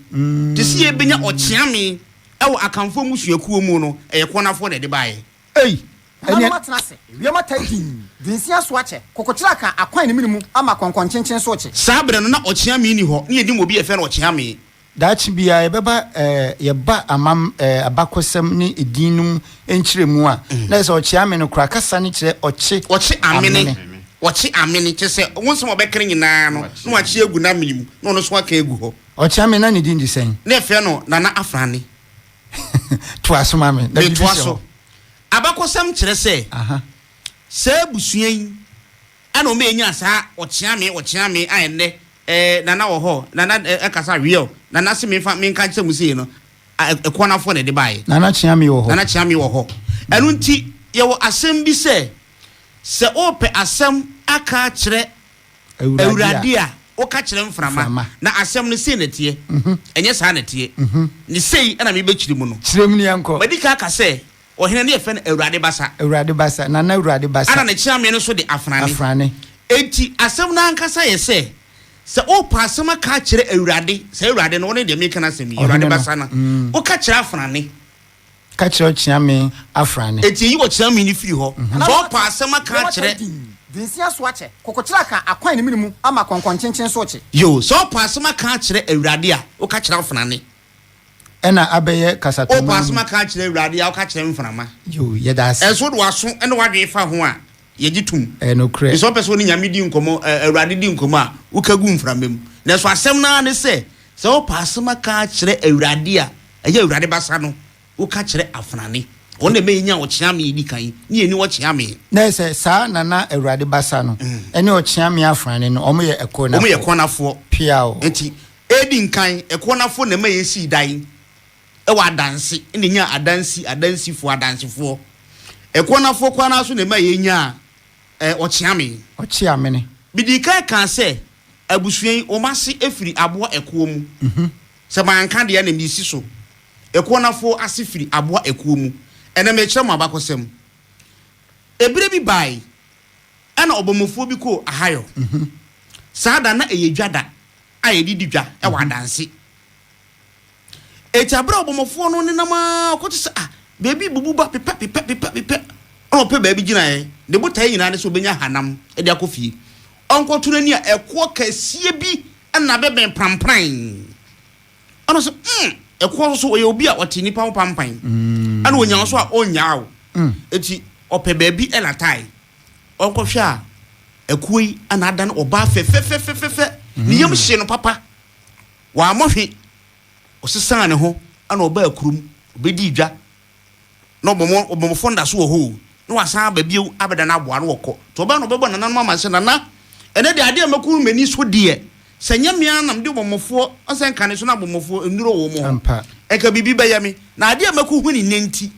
Te sɛ yɛbɛnya Ɔkyeame ɛwɔ Akanfoɔ mmusuakuo mu no, ɛyɛ Kɔnafoɔ na ɛde baeɛ. Ei! Nananom Ɛneɛ. atena ase, wiem atae dinn, dunsia so akyɛ, kokokyerɛ aka akwan ne mene mu ama kɔnkɔnkyenkyen so rekye. Saa berɛ no, na Ɔkyeame nni hɔ, na yɛnnim obi a yɛfrɛ no Ɔkyeame. Daakye biara yɛbɛba eh, yɛba amam eh, abakɔsɛm ne edin no mu nkyerɛmu a, na kyerɛ sɛ Ɔkyeame no koraa kasa no kyerɛ ɔkye Ɔkye amene, amene. ɔkye amene, kyerɛ sɛ wo nsɛm a ɔbɛka no nyinaa no, na wakye agu n'amene mu, na ɔno nso aka agu hɔ. Ɔkyeame na ne din de sɛn? Na yɛfrɛ no Nana Afrane. Toa so ma me, na biribi Metoa hyɛ so. hɔ. Abakɔsɛm kyerɛ sɛ saa abusua yi na wɔn anya saa ɔkyeame ɔkyeame a ɛnnɛ eh, Nana wɔ hɔ, Nana eh, ɛkasa real, Nana se memfa menka nkyerɛ mo sei no, Ɛkoanafoɔ na ɛde baeɛ. Nana Kyeame wɔ hɔ. Nana Kyeame wɔ hɔ. Ɛno nti yɛwɔ asɛm bi sɛ, sɛ wopɛ asɛm aka akyerɛ Awurade a, woka kyerɛ mframa, na asɛm no sei na ɛteɛ, ɛnyɛ saa na ɛteɛ, ne sei na mebɛkyerɛ mu no. Kyerɛ mu na yɛnkɔ. Madi kan aka sɛ, ɔhene no yɛfrɛ no Awurade Basa. Awurade Basa, Nana Awurade Basa. Ɛna ne kyeame no nso de Afrane. Afrane. Enti asɛm no ankasa yɛ sɛ, sɛ worepɛ asɛm aka akyerɛ Awurade, saa Awurade no, wo ne deɛ mereka no asɛm yi, Awurade Basa no, woka kyerɛ Afrane. Ka kyerɛ ɔkyeame Afrane. Enti yi ɔkyeame no firi hɔ. Sɛ ɔpɛ asɛm aka akyerɛ. Dunsia so akyɛ, kokokyerɛ aka akwan ne mene mu ama kɔnkɔnkyenkyen so rekye. Yoo, sɛ ɔpɛ asɛm aka akyerɛ Awurade a, woka kyerɛ Afrane. Ɛna abɛyɛ kasatɔma Wopɛ mu. asɛm aka akyerɛ Awurade a, woka kyerɛ mframa. Yoo, yɛda ase. Ɛnso wode w'aso ne w'adwene fa ho a, yɛgye tom. Ɛyɛ nokorɛ. Sɛ wopɛ sɛ wo ne Nyame di nkɔmmɔ, Awurade di nkɔmmɔ a, woka gu mframa mu. Nanso asɛm no ara ne sɛ, sɛ wopɛ asɛm aka akyerɛ Awurade a, ɛyɛ Awurade basa no, woka kyerɛ afenane. Wɔn na ɛma yɛnya Ɔkyeame di kan, ne yɛnni Ɔkyeame. Na ɛsɛ saa Nana Awurade Basa no ɛne Ɔkyeame Afrane no, wɔn yɛ Ɛkonafoɔ. Wɔn yɛ Ɛkonafoɔ. Piaw. Nti, ɛdi nkan, Ɛkonafoɔ na ɛma yɛsii dan ɛwɔ Adanse, ɛna ɛnyaa Adansi, Adansifoɔ, Adansefoɔ. Ɛkonafoɔ koraa no ara nso na ɛma yɛnyaa ɛɛ Ɔkyeame. Ɔkyeamene. Medii kan kaa sɛ, abusua yi, wɔn ase firi aboa ɛkoɔ mu. Sɛ manka deɛ a na mesi so. Ɛkoɔnafoɔ ase firi aboa ɛkoɔ mu. Ɛnnɛ merekyerɛ mo abakɔsɛm. Ɛberɛ bi bae, ɛna ɔbɔmmɔfoɔ bi kɔɔ Ahayɔ. Saa da no na ɛyɛ dwa da a yɛde di dwa wɔ Adanse. Enti bere a ɔbɔmmɔfoɔ no nenam ara, ɔkɔte sɛ ah, baabi rebubu ba pepɛ pepɛ pepɛ pepɛ, ɛna ɔpɛ baabi gyinaeɛ. Ne botaeɛ nyinaa ne sɛ ɔbɛnya hanam de akɔ fie. Ɔnkɔto n'ani a, ɛkoɔ kɛseɛ bi na abɛbɛn prampran. Ɛna ɔsɛ, mm, ɛkoɔ nso so ɔyɛ obi a ɔte nnipa ho pampan. Ɛna ɔnya wo so a, ɔnnyaa wo. Enti ɔpɛ baabi na tae. Ɔnkɔhwɛ a, ɛkoɔ yi na adane ɔbaa fɛfɛfɛfɛfɛ. Ne yam hyee no papa. Wammɔ hwe. Ɔsesaa ne ho na ɔbaa kurom, ɔbɛdii dwa. Na ɔbɔmmɔ, ɔbɔmmɔfoɔ no da so wɔ hɔ o, na wasan aba bio abɛda no aboa na wɔkɔ. Nti ɔbaa na ɔbɛbɔ nananom amanneɛ sɛ, Nana, ɛnnɛ deɛ adeɛ a mɛku m'ani so deɛ, sɛ ɛnyɛ me ara na mede ɔbɔmmɔfoɔ, ɔsɛ nkane so na abɔmmɔfoɔ nnuro wɔ wɔn hɔ, Ampa. nka biribi bɛyɛ me. Na adeɛ a mɛkɔhu no nnɛ nti,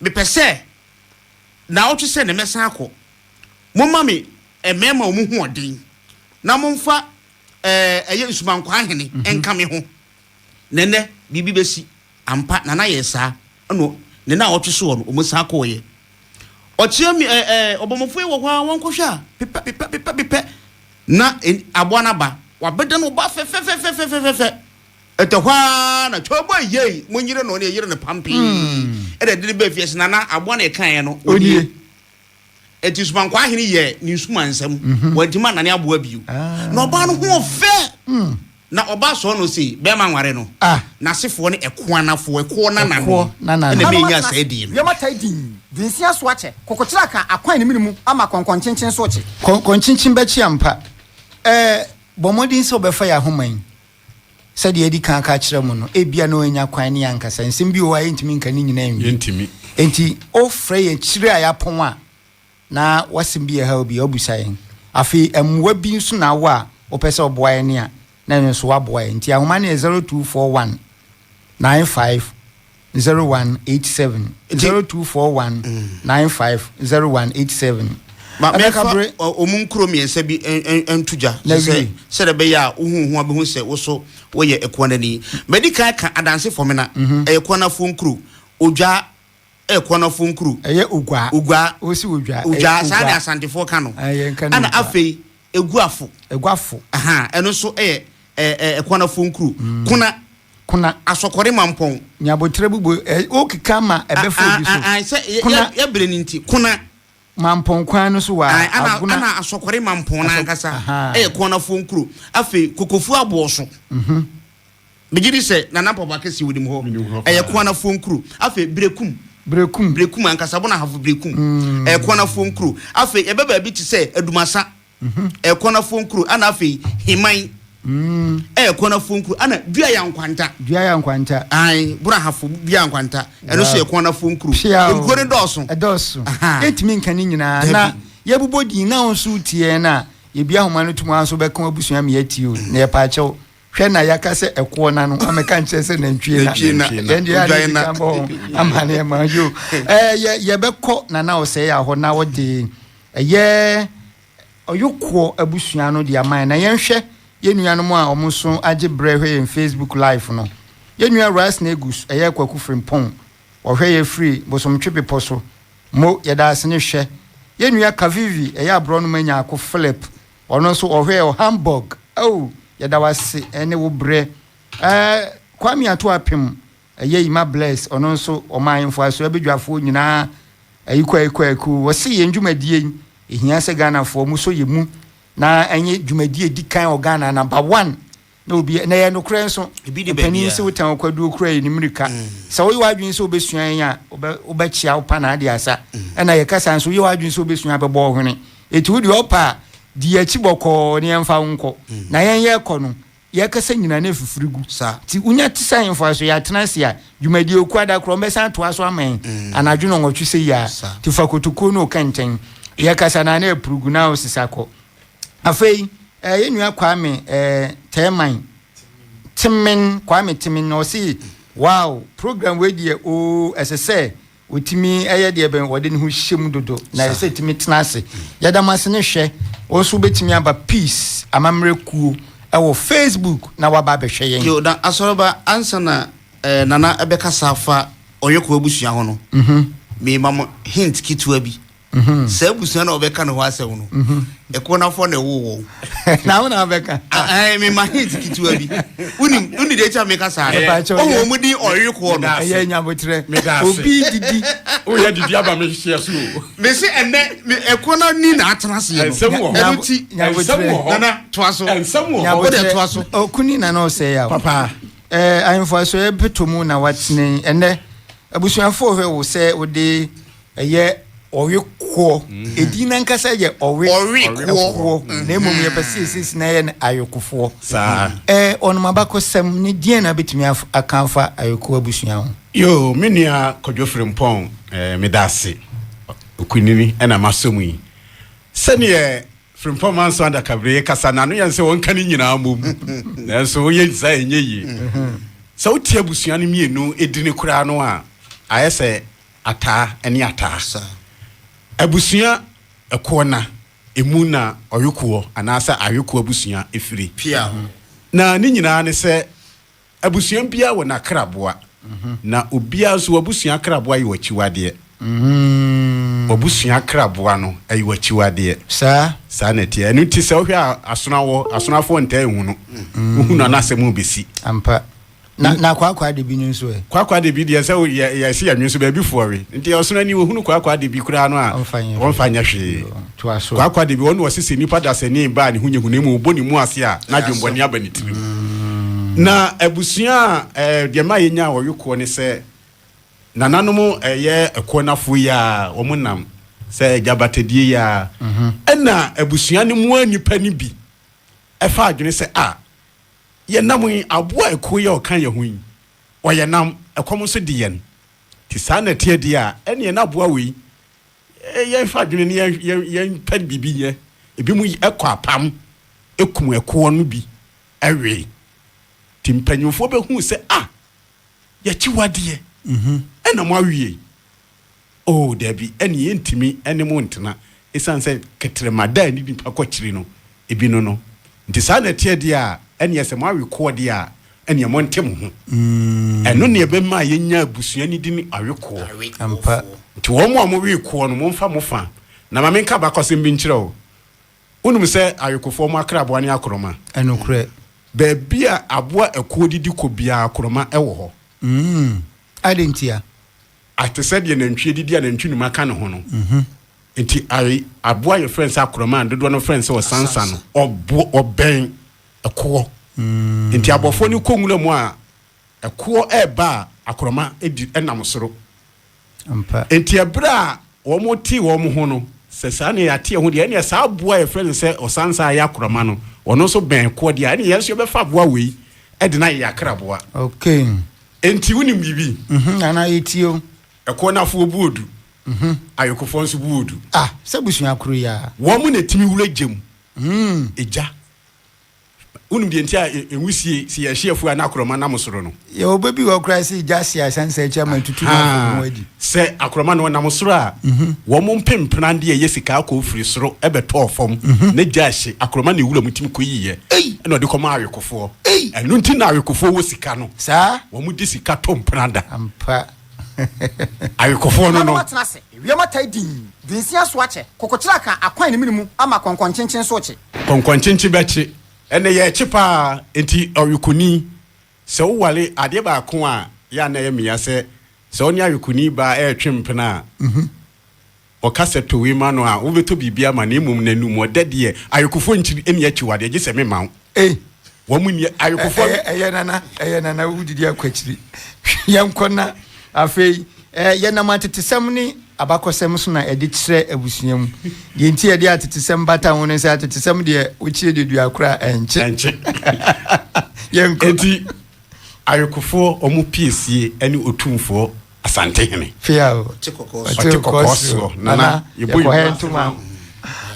mepɛ sɛ naawɔtwe sɛ na mɛsan akɔ. Momma me mmarima a wɔn ho ɔden, na momfa ɛɛ ɛyɛ nsumankwaa hene nka me ho, na ɛnnɛ biribi bɛsi. Ampa, Nana yɛɛ saa. Ɛna ne naawɔtwe soɔ no, wɔsan kɔeɛ. Ɔkyea mi ɛɛ ɛɛ ɔbɔmmɔfoɔ yi wɔ hɔ ara, wɔnkɔhwɛ a, pepɛ pepɛ pepɛ pepɛ, na aboa no aba. Wabɛda no ɔba fɛfɛfɛfɛfɛfɛ. Ɛtɛ hɔ ara na twɛbɔ yei, monyere no, ne yɛyere no pampee. Ɛna ɛde no baa fie sɛ, Nana, aboa no ɛkaeɛ no, ɔnie. Enti Nsumankwaa hene yɛɛ ne nsumansɛm, wantumi annane aboa bio. Na ɔbaa no ho ɔfɛ, na ɔbaa sɔɔ no se, Bɛrima nware no. N'asefoɔ ne Ɛkoanafoɔ, Ɛkoɔ nananom, ɛna ɛma yɛnyaa saa din no. Wiem atai dinn, dunsia so akyɛ, kokokyere aka akwan ne mene mu ama kɔnkɔnkyenkyen so rekye. Kɔnkɔnkyenkyen bɛkye ampa. Ɛɛ, bɔ mmɔden sɛ wobɛfa yɛn ahoma yi. Sɛdeɛ yɛadi kan aka akyerɛ mo no, ebia na ɔrenya kwan ne yɛn ankasa. Nsɛm bi wɔ hɔ a yɛntumi nka ne nyinaa nwie. Yɛntumi. Enti wofrɛ yɛn akyiri a yɛapɔn a, na w'asɛm bi ɛhaw bi a, wobisa yɛn. Afei mmoa bi nso na awɔ a wopɛ sɛ woboa yɛn a, na ɛno nso woaboa yɛn. Nti ahoma no yɛ 0241 95 0187 0241 95 0187. Ma Ɛbɛka memfa bere. ɔmu nkuro mmiɛnsa bi nto dwa Na sɛ wie. sɛdeɛ ɛbɛyɛ a wohu ho abɛhu sɛ wo so woyɛ Ɛkoanani. Madi kan aka Adanse Fɔmena, ɛyɛ Koanafoɔ nkuro. Odwaa ɛyɛ Koanafoɔ nkuro. Ɛyɛ Oguaa. Oguaa. Wosi Odwaa. Ɛyɛ Odwaa, saa Oguaa. na Asantefoɔ ka no. Ɛɛ, yɛnka no Ɛna Oguaa. afei Eguafo. Eguafo. Aha, ɛno nso yɛ ɛɛ Ɛkoanafoɔ nkuro. Kona. Kona. Asɔkɔre Mampɔn. Nyaboterɛ bubu ɛ wokeka ma ɛbɛfa obi so. Sɛ Kona. yɛ yɛbrɛ no nti Kona. Mampɔn kwan no so wɔ Ae, ana Agona. ana Asɔkɔre Mampɔn no Asɔ ankasa ahaa. ɛyɛ Konafoɔ nkuro. Afei Kokofuo Aboɔso. Megye di sɛ Nana Mpaboa Kɛseɛ wonim hɔ. Menim hɔ Ɛyɛ paa. Koanafoɔ nkuro. Afei Berekum. Berekum. Berekum ankasa, Bona Ahafo Berekum. Ɛyɛ Koanafoɔ nkuro. Afei yɛbɛ baabi te sɛ Adumasa. Ɛyɛ Koanafoɔ nkuro. Ɛna afei Heman. Ɛyɛ Koanafoɔ nkuro. Ɛna Duaya Nkwanta. Duaya Nkwanta. Ae, Bona Ahafo Duaya Nkwanta. Ɛno nso yɛ Koanafoɔ nkuro. Pia o. Nkuro no dɔɔso. Ɛdɔɔso. Aha. Yɛntumi nka ne nyinaa. Dabi. Na yɛbobɔ din na wo nso wotie yɛn a, yɛbue ahoma no tom a wo nso wobɛka w'abusua ma yɛatie o. Na yɛpa akyɛw. Hwɛ na yɛaka sɛ ɛkoɔ na no amɛka nkyerɛ sɛ nantwie na. Nantwie na. Yɛn deɛ Odwan ade na. kan bɔ ho amaneɛ ma yo. Ɛɛ yɛ yɛbɛkɔ Nana Ɔsɛe ahɔ na wɔde ɛyɛ ɔyokoɔ abusua no de ama yɛn na yɛnhwɛ yɛn nuanom a wɔn nso agye brɛ hwɛ yɛn Facebook live no. Yɛn nua Ras Negus ɛyɛ Kwaku Frimpong ɔhwɛ yɛ firi Bosomtwe Bepɔ so. Mo yɛda ase ne hwɛ. Yɛn nua Kavivi ɛyɛ Aborɔnoma Nyarko Philip Ɔno nso ɔhwɛɛ wɔ Hamburg. Oh, yɛda wo ase ne wo brɛ. Eh, Kwame Ato Apem, ɛyɛ Ima Bless, ɔno nso ɔma ahemfo asoɛ abadwafoɔ nyinaa ayi kwaku kwaku. Wɔse yɛn dwumadie yi, ɛhia sɛ Ghanafoɔ mosɔ yɛn mu na ɛnyɛ dwumadie ɛdi kan wɔ Ghana, number one. Na obi na ɛyɛ nokorɛ nso. Ebi de Mpanin baabiara. sɛ wotan ɔkwaduo kura yɛ ne mmirika. Sɛ woyɛ w'adwene sɛ wobɛsua yɛn a, wobɛ wobɛkyea wo pa na ade asa. Ɛna yɛkasa nso woyɛ w'adwene sɛ wobɛsua a bɛbɔ wo hwene. Enti wo deɛ ɔpɛ a, di yɛn akyi bɔkɔɔ na yɛmfa wo nkɔ. Na yɛn yɛrekɔ no, Yɛkasa nyinaa na afifiri gu. Saa. Nti wonya te sɛ ahemfo aso yɛatena ase a, dwumadie Okuada korɔ wɔbɛsan atoa so ama yɛn anadwo nnɔnwɔtwe sei ara. Saa. Nti fa kotokuo ne wo kɛntɛn. Yɛkasa no a na apuru gu na wosesa kɔ. Afei eh, yɛn nua Kwame eh, Tɛɛman, Temen, Kwame Temen, ɔse wow, program wei deɛ oo ɛsɛ sɛ Ɔtumi yɛ deɛ bɛn ɔde ne ho hyɛ mu dodo na ɛsɛ sɛ tumi tena ase. Yɛda mo ase ne hwɛ. Wo nso wobɛtumi aba Peace Amammerɛ Kuo wɔ Facebook na woaba abɛhwɛ yɛn. Yo, na Asɔreba, ansa na eh, Nana ɛbɛkasa afa Ɔyɔkɔ abusua ho no, mema mo hint ketewa bi. Saa abusua na ɔbɛka ne ho asɛm no, ɛkonafoɔ na ɛwoo wɔn. Na wo na wobɛka. Mema hint ketewa bi. Wonim, woni deɛ ɛkyɛ meka saa no. Ɔwɔ wɔn din ɔyekoɔ no. Ɛyɛ nyabotrɛ. Obi didi. Woyɛ didi aba me hyeɛ so o. Mese ɛnɛ, ɛkono ni na atena aseɛ no. Ɛnsɛm wɔ hɔ. Ɛno ti. Ɛnsɛm wɔ hɔ. Nana, toa so. Ɛnsɛm wɔ hɔ. Wode toa so. Okuni na na ɔsɛ ya. Papa. Ahemfo asɔre bɛtɔ mu na watene ɛnɛ. Abusuafoɔ hwɛ wo sɛ wode Ɛyɛ ɔwekoɔ. Edin no ankasa yɛ ɔwe. Ɔwekoɔ. Na mmom yɛpɛ sɛ yɛsiesie na yɛ no awekofoɔ. Saa. Ɛɛ ɔnom abakɔsɛm ne deɛn na wobɛtumi aka afa awekoɔ abusua ho? Yoo, me nua Kwadwo Frimpong, eh, meda ase. Okunini na masɔ mu yi. Sɛdeɛ Frimpong Manso Adakabere kasa no, ano yɛ sɛ wɔnka ne nyinaa mmom. Nanso woyɛ saa a ɛnyɛ yie. Sɛ wote abusua no mmienu edini koraa no a, ayɛ sɛ ataa ne ataa. Abusua ɛkoɔ na ɛmu na ɔwekoɔ anaasɛ awekoɔ abusua firi. Na ne nyinaa ne sɛ abusua biara wɔ n'akraboa na obiara nso w'abusua akraboa yɛ w'akyiwadeɛ. W'abusua akraboa no ɛyɛ w'akyiwadeɛ. Saa. Saa na ɛteɛ. Ɛno nti sɛ wohwɛ a asonawɔ, asonafoɔ ntaa nhu no. Wohu no a na asɛm rebɛsi. Ampa. Na na kwaakwa de bi no nso ɛ? Kwaakwa de bi deɛ sɛ yɛ yɛsi yɛ nwen so baabi foɔ we. Nti ɔsono ani wɔhunu kwaakwa de bi koraa no a wɔmfa nyɛ hwee. Toa so. Kwaakwa de bi wɔn na wɔse sɛ nipa dasani ba a ne ho nyɛ hu na mmom ɔbɔ ne mu ase a n'adwembɔne aba ne tirim. Na abusua a ɛɛ deɛ ma yɛnya ɔyokoɔ ne sɛ nananom ɛyɛ ɛkoɔ nafoɔ yi a wɔn nam sɛ agya batadie yi a ɛna abusua no mu a nipa no bi ɛfa adwene sɛ a Yɛn nam yi, aboa akuo yi a ɔka yɛn ho yi, ɔyɛ nam, ɛkɔm nso de yɛn. Nti saa na ɛteɛ deɛ a, ɛnneɛ na aboa wei, yɛmfa adwene ne yɛmpɛ biribi nyɛ. Ebinom kɔ apam kum ɛkoɔ no bi we. Nti mpanimfoɔ bɛhuu sɛ, ah, yɛakyiwadeɛ ɛna moawie. Oh, dabi, ɛnneɛ yɛntumi ne mo ntena, ɛsiane sɛ kɛtrɛma da a ɛne nipa kɔ akyiri no, ebi no no. Nti saa na ɛteɛ deɛ a, ɛnneɛ sɛ moawe koɔ deɛ a, ɛnneɛ monte mo ho. Ɛno na ɛbɛma yɛanya abusua no din awekoɔ. Ampa. Nti wɔn a wɔwe koɔ no, momfa mo fa. Na ma menka abakɔsɛm bi nkyerɛ wo. Wonim sɛ awekofoɔ wɔn akraboa ne akorɔma? Ɛnokorɛ. Baabi a aboa akuo didi kɔ biara, akorɔma wɔ hɔ. Adɛn ntia? A Te sɛ deɛ nantwie didi a nantwinoma ka ne ho no. Enti ae, aboa a yɛfrɛ no sɛ akorɔma a dodoɔ no frɛ no sɛ ɔsansa no, ɔbo, ɔbɛn ɛkoɔ. Enti abɔfoɔ no kɔ nwura mu a, ɛkoɔ reba a, akorɔma di, nam soro. Ampa. Enti ɛberɛ a wɔtee wɔn ho no, sɛ saa na yɛate yɛn ho deɛ, ɛnneɛ saa aboa a yɛfrɛ no sɛ ɔsansa a ɛyɛ akorɔma no, ɔno nso bɛn ɛkoɔ deɛ a, ɛnneɛ yɛn nso yɛbɛfa aboa wei de no ayɛ yɛn akraboa. Okay. Enti wonim biribi? Mhm, Nana yɛtie o. Ɛkoɔ no afoɔ bu odu. Ayokofoɔ nso bu odu. Ah, sɛ busua koro yi ara. Wɔn na ɛtumi wura gya mu. Egya. Wonim deɛ nti a nwusie, sɛ yɛhye afuo a na akorɔma nam soro no? Yɛwɔ bɛ bi wɔ koraa sɛ egya hye asansa akyi ama tutu no afɔ mu adi. Sɛ akorɔma no ɔnam soro a, wɔn mpempena deɛ ɛyɛ sika akɔ firi soro bɛtɔɔ fam, na gya hye akorɔma na ewura mu tumi kɔyiiɛ, ɛna ɔde kɔmaa awekofoɔ. Ɛno nti na awekofoɔ wɔ sika no. Saa? Wɔn de sika tɔ mpena da. Ampa. Awekofoɔ no Nananom no. atena ase, ewiem atae dinn, dunsia so akyɛ, kokokyere aka akwan ne mene mu ama kɔnkɔnkyenkyen so rekye. Kɔnkɔnkyenkyen bɛkye. Ɛnɛ yɛrekye paa, enti ɔwekoni, sɛ woware adeɛ baako a yɛ a na ɛyɛ meya sɛ, sɛ wo ne awekoni baa retwe mpena a, Ɔka sɛ, Tɔ wei ma no a, wobɛtɔ biribi ama no, mmom n'anom ɔdɛ deɛ, awekofoɔ nkyiri nni akyiwadeɛ, gye sɛ mema wo. Ei! Wɔn nni awekofoɔ. Ɛyɛ, ɛyɛ nana, ɛyɛ nana, wodidi akɔ akyiri. Yɛnkɔ na afei, eh, yɛnam atetesɛm ne abakɔsɛm so na ɛde kyerɛ abusua mu. Deɛ nti yɛde atetesɛm bata ho ne sɛ atetesɛm deɛ wokyerɛ deɛ dua koro a ɛnkye. Ɛnkye. Yɛnkɔ. Enti ayokofoɔ ɔmo piesie ɛne otumfoɔ Asantehene. Fia o. Ɔte kɔkɔɔ so. Ɔte kɔkɔɔ soɔ. Nana yɛbɔ yɛkɔhɛ yɛn ntoma.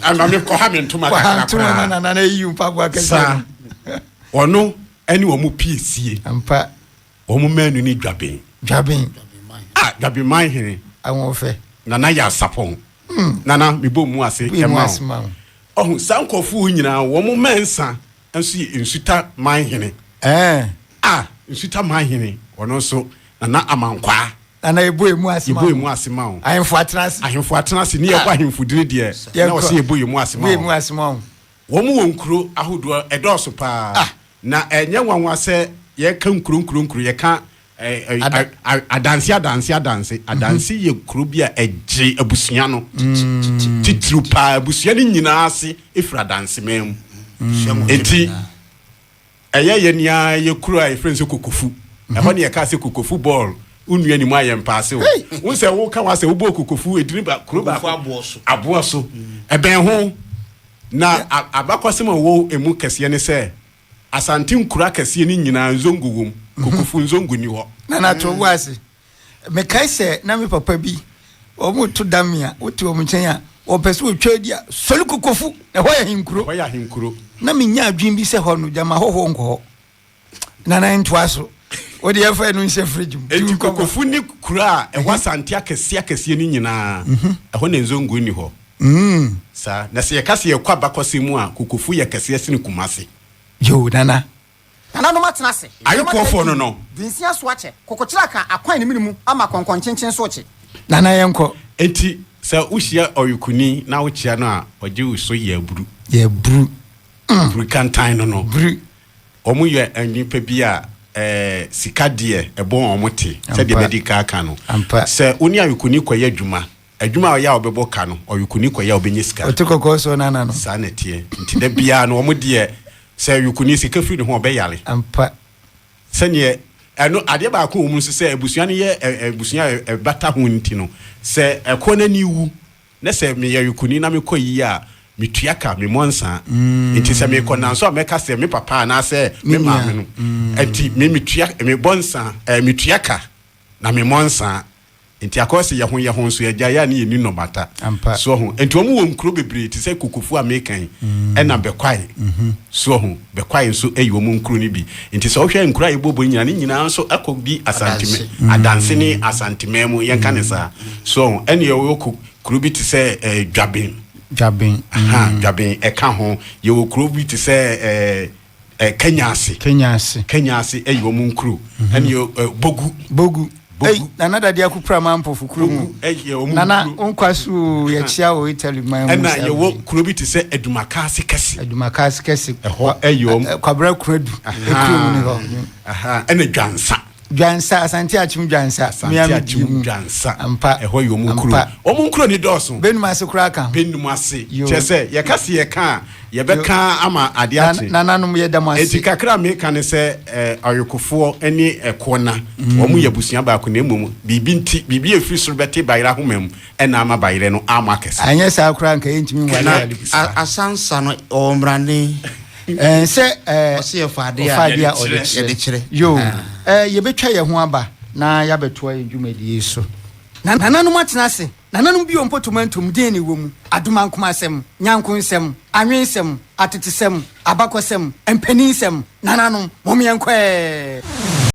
Ama me kɔha me ntoma Kɔha kakra ntoma ma koraa. nana na eyi mpaboa kɛseɛ Saa. no. Ɔno ɛne ɔmo piesie. Ampa. Wɔn mmaanu ne Dwaben. Dwaben. Ah, Dwaben man hene. Ahoɔfɛ. Nana yɛ asapɔn. Nana, mebɔ mu ase ɛma wo. Ɔho, saa nkurɔfoɔ nyinaa, wɔn mmansa nso yɛ Nsuta man hene. Ɛɛ. Ah, Nsuta man hene, ɔno nso, Nana Amankwaa. Nana yɛbɔ emu ase ma wo. Yɛbɔ emu ase ma wo. Ahemfo atena ase. Ahemfo atena ase, ne yɛbɔ ahemfo dini deɛ, na wɔsɛ yɛbɔ emu ase ma wo. Yɛbɔ emu ase ma wo. Wɔn wɔ nkuro ahodoɔ, ɛdɔɔso paa. Ah. Na ɛnyɛ nwanwa sɛ yɛka nkuro nkuro nkuro, yɛka adanse adanse adanse. Adanse yɛ kuro bi a ɛgye abusua no titiriw paa. Abusua no nyinaa ase firi adanseman mu. Enti ɛyɛ yɛn ara yɛ kuro a yɛfrɛ no sɛ Kokofu. Ɛhɔ ne yɛka sɛ Kokofu bɔɔl. Wo nua nim ayɛ mpaase o. Wo sɛ woka wa sɛ wobɔɔ Kokofu edini ba kuro baako. Aboɔ so. Aboɔ so. Ɛbɛn ho. Na abakɔsɛm a ɛwɔ emu kɛseɛ ne sɛ Asante nkuro akɛseɛ no nyinaa nzongo wom, Kokofu nzongo nni hɔ. Nana to wo ase. Mekae sɛ na me papa bi, wɔreto dame a, wote wɔn nkyɛn a, wɔpɛ sɛ wɔtwa di a, sɔre Kokofu, ɛhɔ yɛ ahenkuro. Ɛhɔ yɛ ahenkuro. Na menya adwene bi sɛ hɔ no, gyama ahɔhoɔ nkɔ hɔ. Nana ntoa so. Wode yɛmfa ɛno nhyɛ fridge mu. Enti Kokofu ne kuro a ɛwɔ Asante akɛseɛ akɛseɛ no nyinaa, ɛhɔ na nzongo nni hɔ. Saa. Na sɛ yɛka sɛ yɛkɔ abakɔsɛm mu a, Kokofu yɛ kɛseɛ sene Kumasi. Yoo, Nana. Nananom atena ase. Ayekoɔfoɔ no no. Dunsia so akyɛ. Kokokyere aka akwan ne mene mu ama kɔnkɔnkyenkyen so rekye. Nana yɛnkɔ. Enti sɛ wohyia ɔyokoni na wokyea no a, ɔgye wo so yɛ aburu. Yɛ aburu. Aburu kantan no no. Buru. Wɔn yɛ nnipa bi a sika deɛ ɛbɔ wɔn te, sɛdeɛ madi kan aka no. Sɛ wo ne ayokoni kɔyɛ adwuma, adwuma a ɔyɛ a ɔbɛbɔ ka no, ɔyokoni kɔyɛ a ɔbɛnya sika. Ɔte kɔkɔɔ soɔ no ana no. Saa na ɛteɛ. Nti da biara no wɔn deɛ, sɛ ɔyokoni sika firi ne ho a, ɔbɛyare. Ampa. Sɛdeɛ ɛno, adeɛ baako wɔ mu nso sɛ abusua no yɛ abusua a ɛbata ho nti no, sɛ ɛkoɔ no ani wu Na sɛ meyɛ yokoni na mekɔ ayie a, metua ka, memmɔ nsa. Nti sɛ mekɔ nnanso a, mɛka sɛ me papa anaasɛ me maame no. Nti me metua, mebɔ nsa, ɛɛ metua ka na memmɔ nsa. Nti akɔyɛ sɛ yɛho yɛho nso yɛgyae a ne yɛnni nnɔbata. So wahu? Nti wɔn wɔ nkuro bebree te sɛ Kokofu a meka yi, ɛna Bɛkwae. So wahu? Bɛkwae nso yɛ wɔn nkuro no bi. Nti sɛ wohwɛ nkuro a yɛbobɔ yi nyinaa, ne nyinaa nso kɔ di Asanteme, Adanse ne Asanteman mu, yɛnka no saa. So wahu? Ɛne yɛwɔ ku, kuro bi te sɛ eh, Dwaben. Dwaben. Aha, Dwaben ɛka ho. Yɛwɔ kuro bi te sɛ eh, eh, Kenya ase. Kenya ase. Kenya ase ɛyɛ wɔn nkuro. Ɛne yɛ eh, Bogu. Bogu. Bogu. Ei, Nana Dade Akupra Mampofo kuro mu. Bogu ɛyɛ wɔn Nana nkuro. nkwa so o, yɛkyia wɔ Italy man mu Ɛna saa yɛwɔ bere yi. kuro bi te sɛ Adumakase kɛse. Adumakase kɛse. Ɛhɔ ɛyɛ wɔn. Kwabra Kuradu ekuro mu ni hɔ. Aha, ɛna Dwansa. Dwansa, Asante Akyem Dwansa. Asante Mea me Akyem die mu. Dwansa. Ampa. Ɛhɔ yɛ wɔn nkuro. Ampa. Wɔn nkuro ni dɔɔso. Benum ase koraa ka ho. Benum ase. Yoo. Kyerɛ sɛ yɛka se yɛka a, yɛbɛka ama adeɛ akye. Nananom yɛda mo ase. Enti kakra a meka ne sɛ eh, ɔyokofoɔ ne ɛkoɔna wɔn yɛ abusua baako na mmom biribi nti, biribi a ɛfiri soro bɛte bayerɛ ahoma mu ɛna ama bayerɛ no ammɔ akɛse. Anyɛ saa koraa nka yɛntumi nware Na- ale bi. Asansa no ɔwɔ mmrane. Ɛɛ, sɛ ɛɛ, Ɔse yɛfa adeɛ a ɔfa adeɛ a ɔde kyerɛ. Yɛde kyerɛ. Yoo, ɛɛ, yɛbɛtwa yɛn ho aba na yɛabɛtoa yɛn dwumadie yi so. Na nananom atena ase. Nananom bio mpo tomantom deɛn na ɛwɔ mu? Adomankomasɛm, nyankonsɛm, anwensɛm, atetesɛm, abakɔsɛm, mpaninsɛm. Nananom, mom yɛnkɔ ɛ!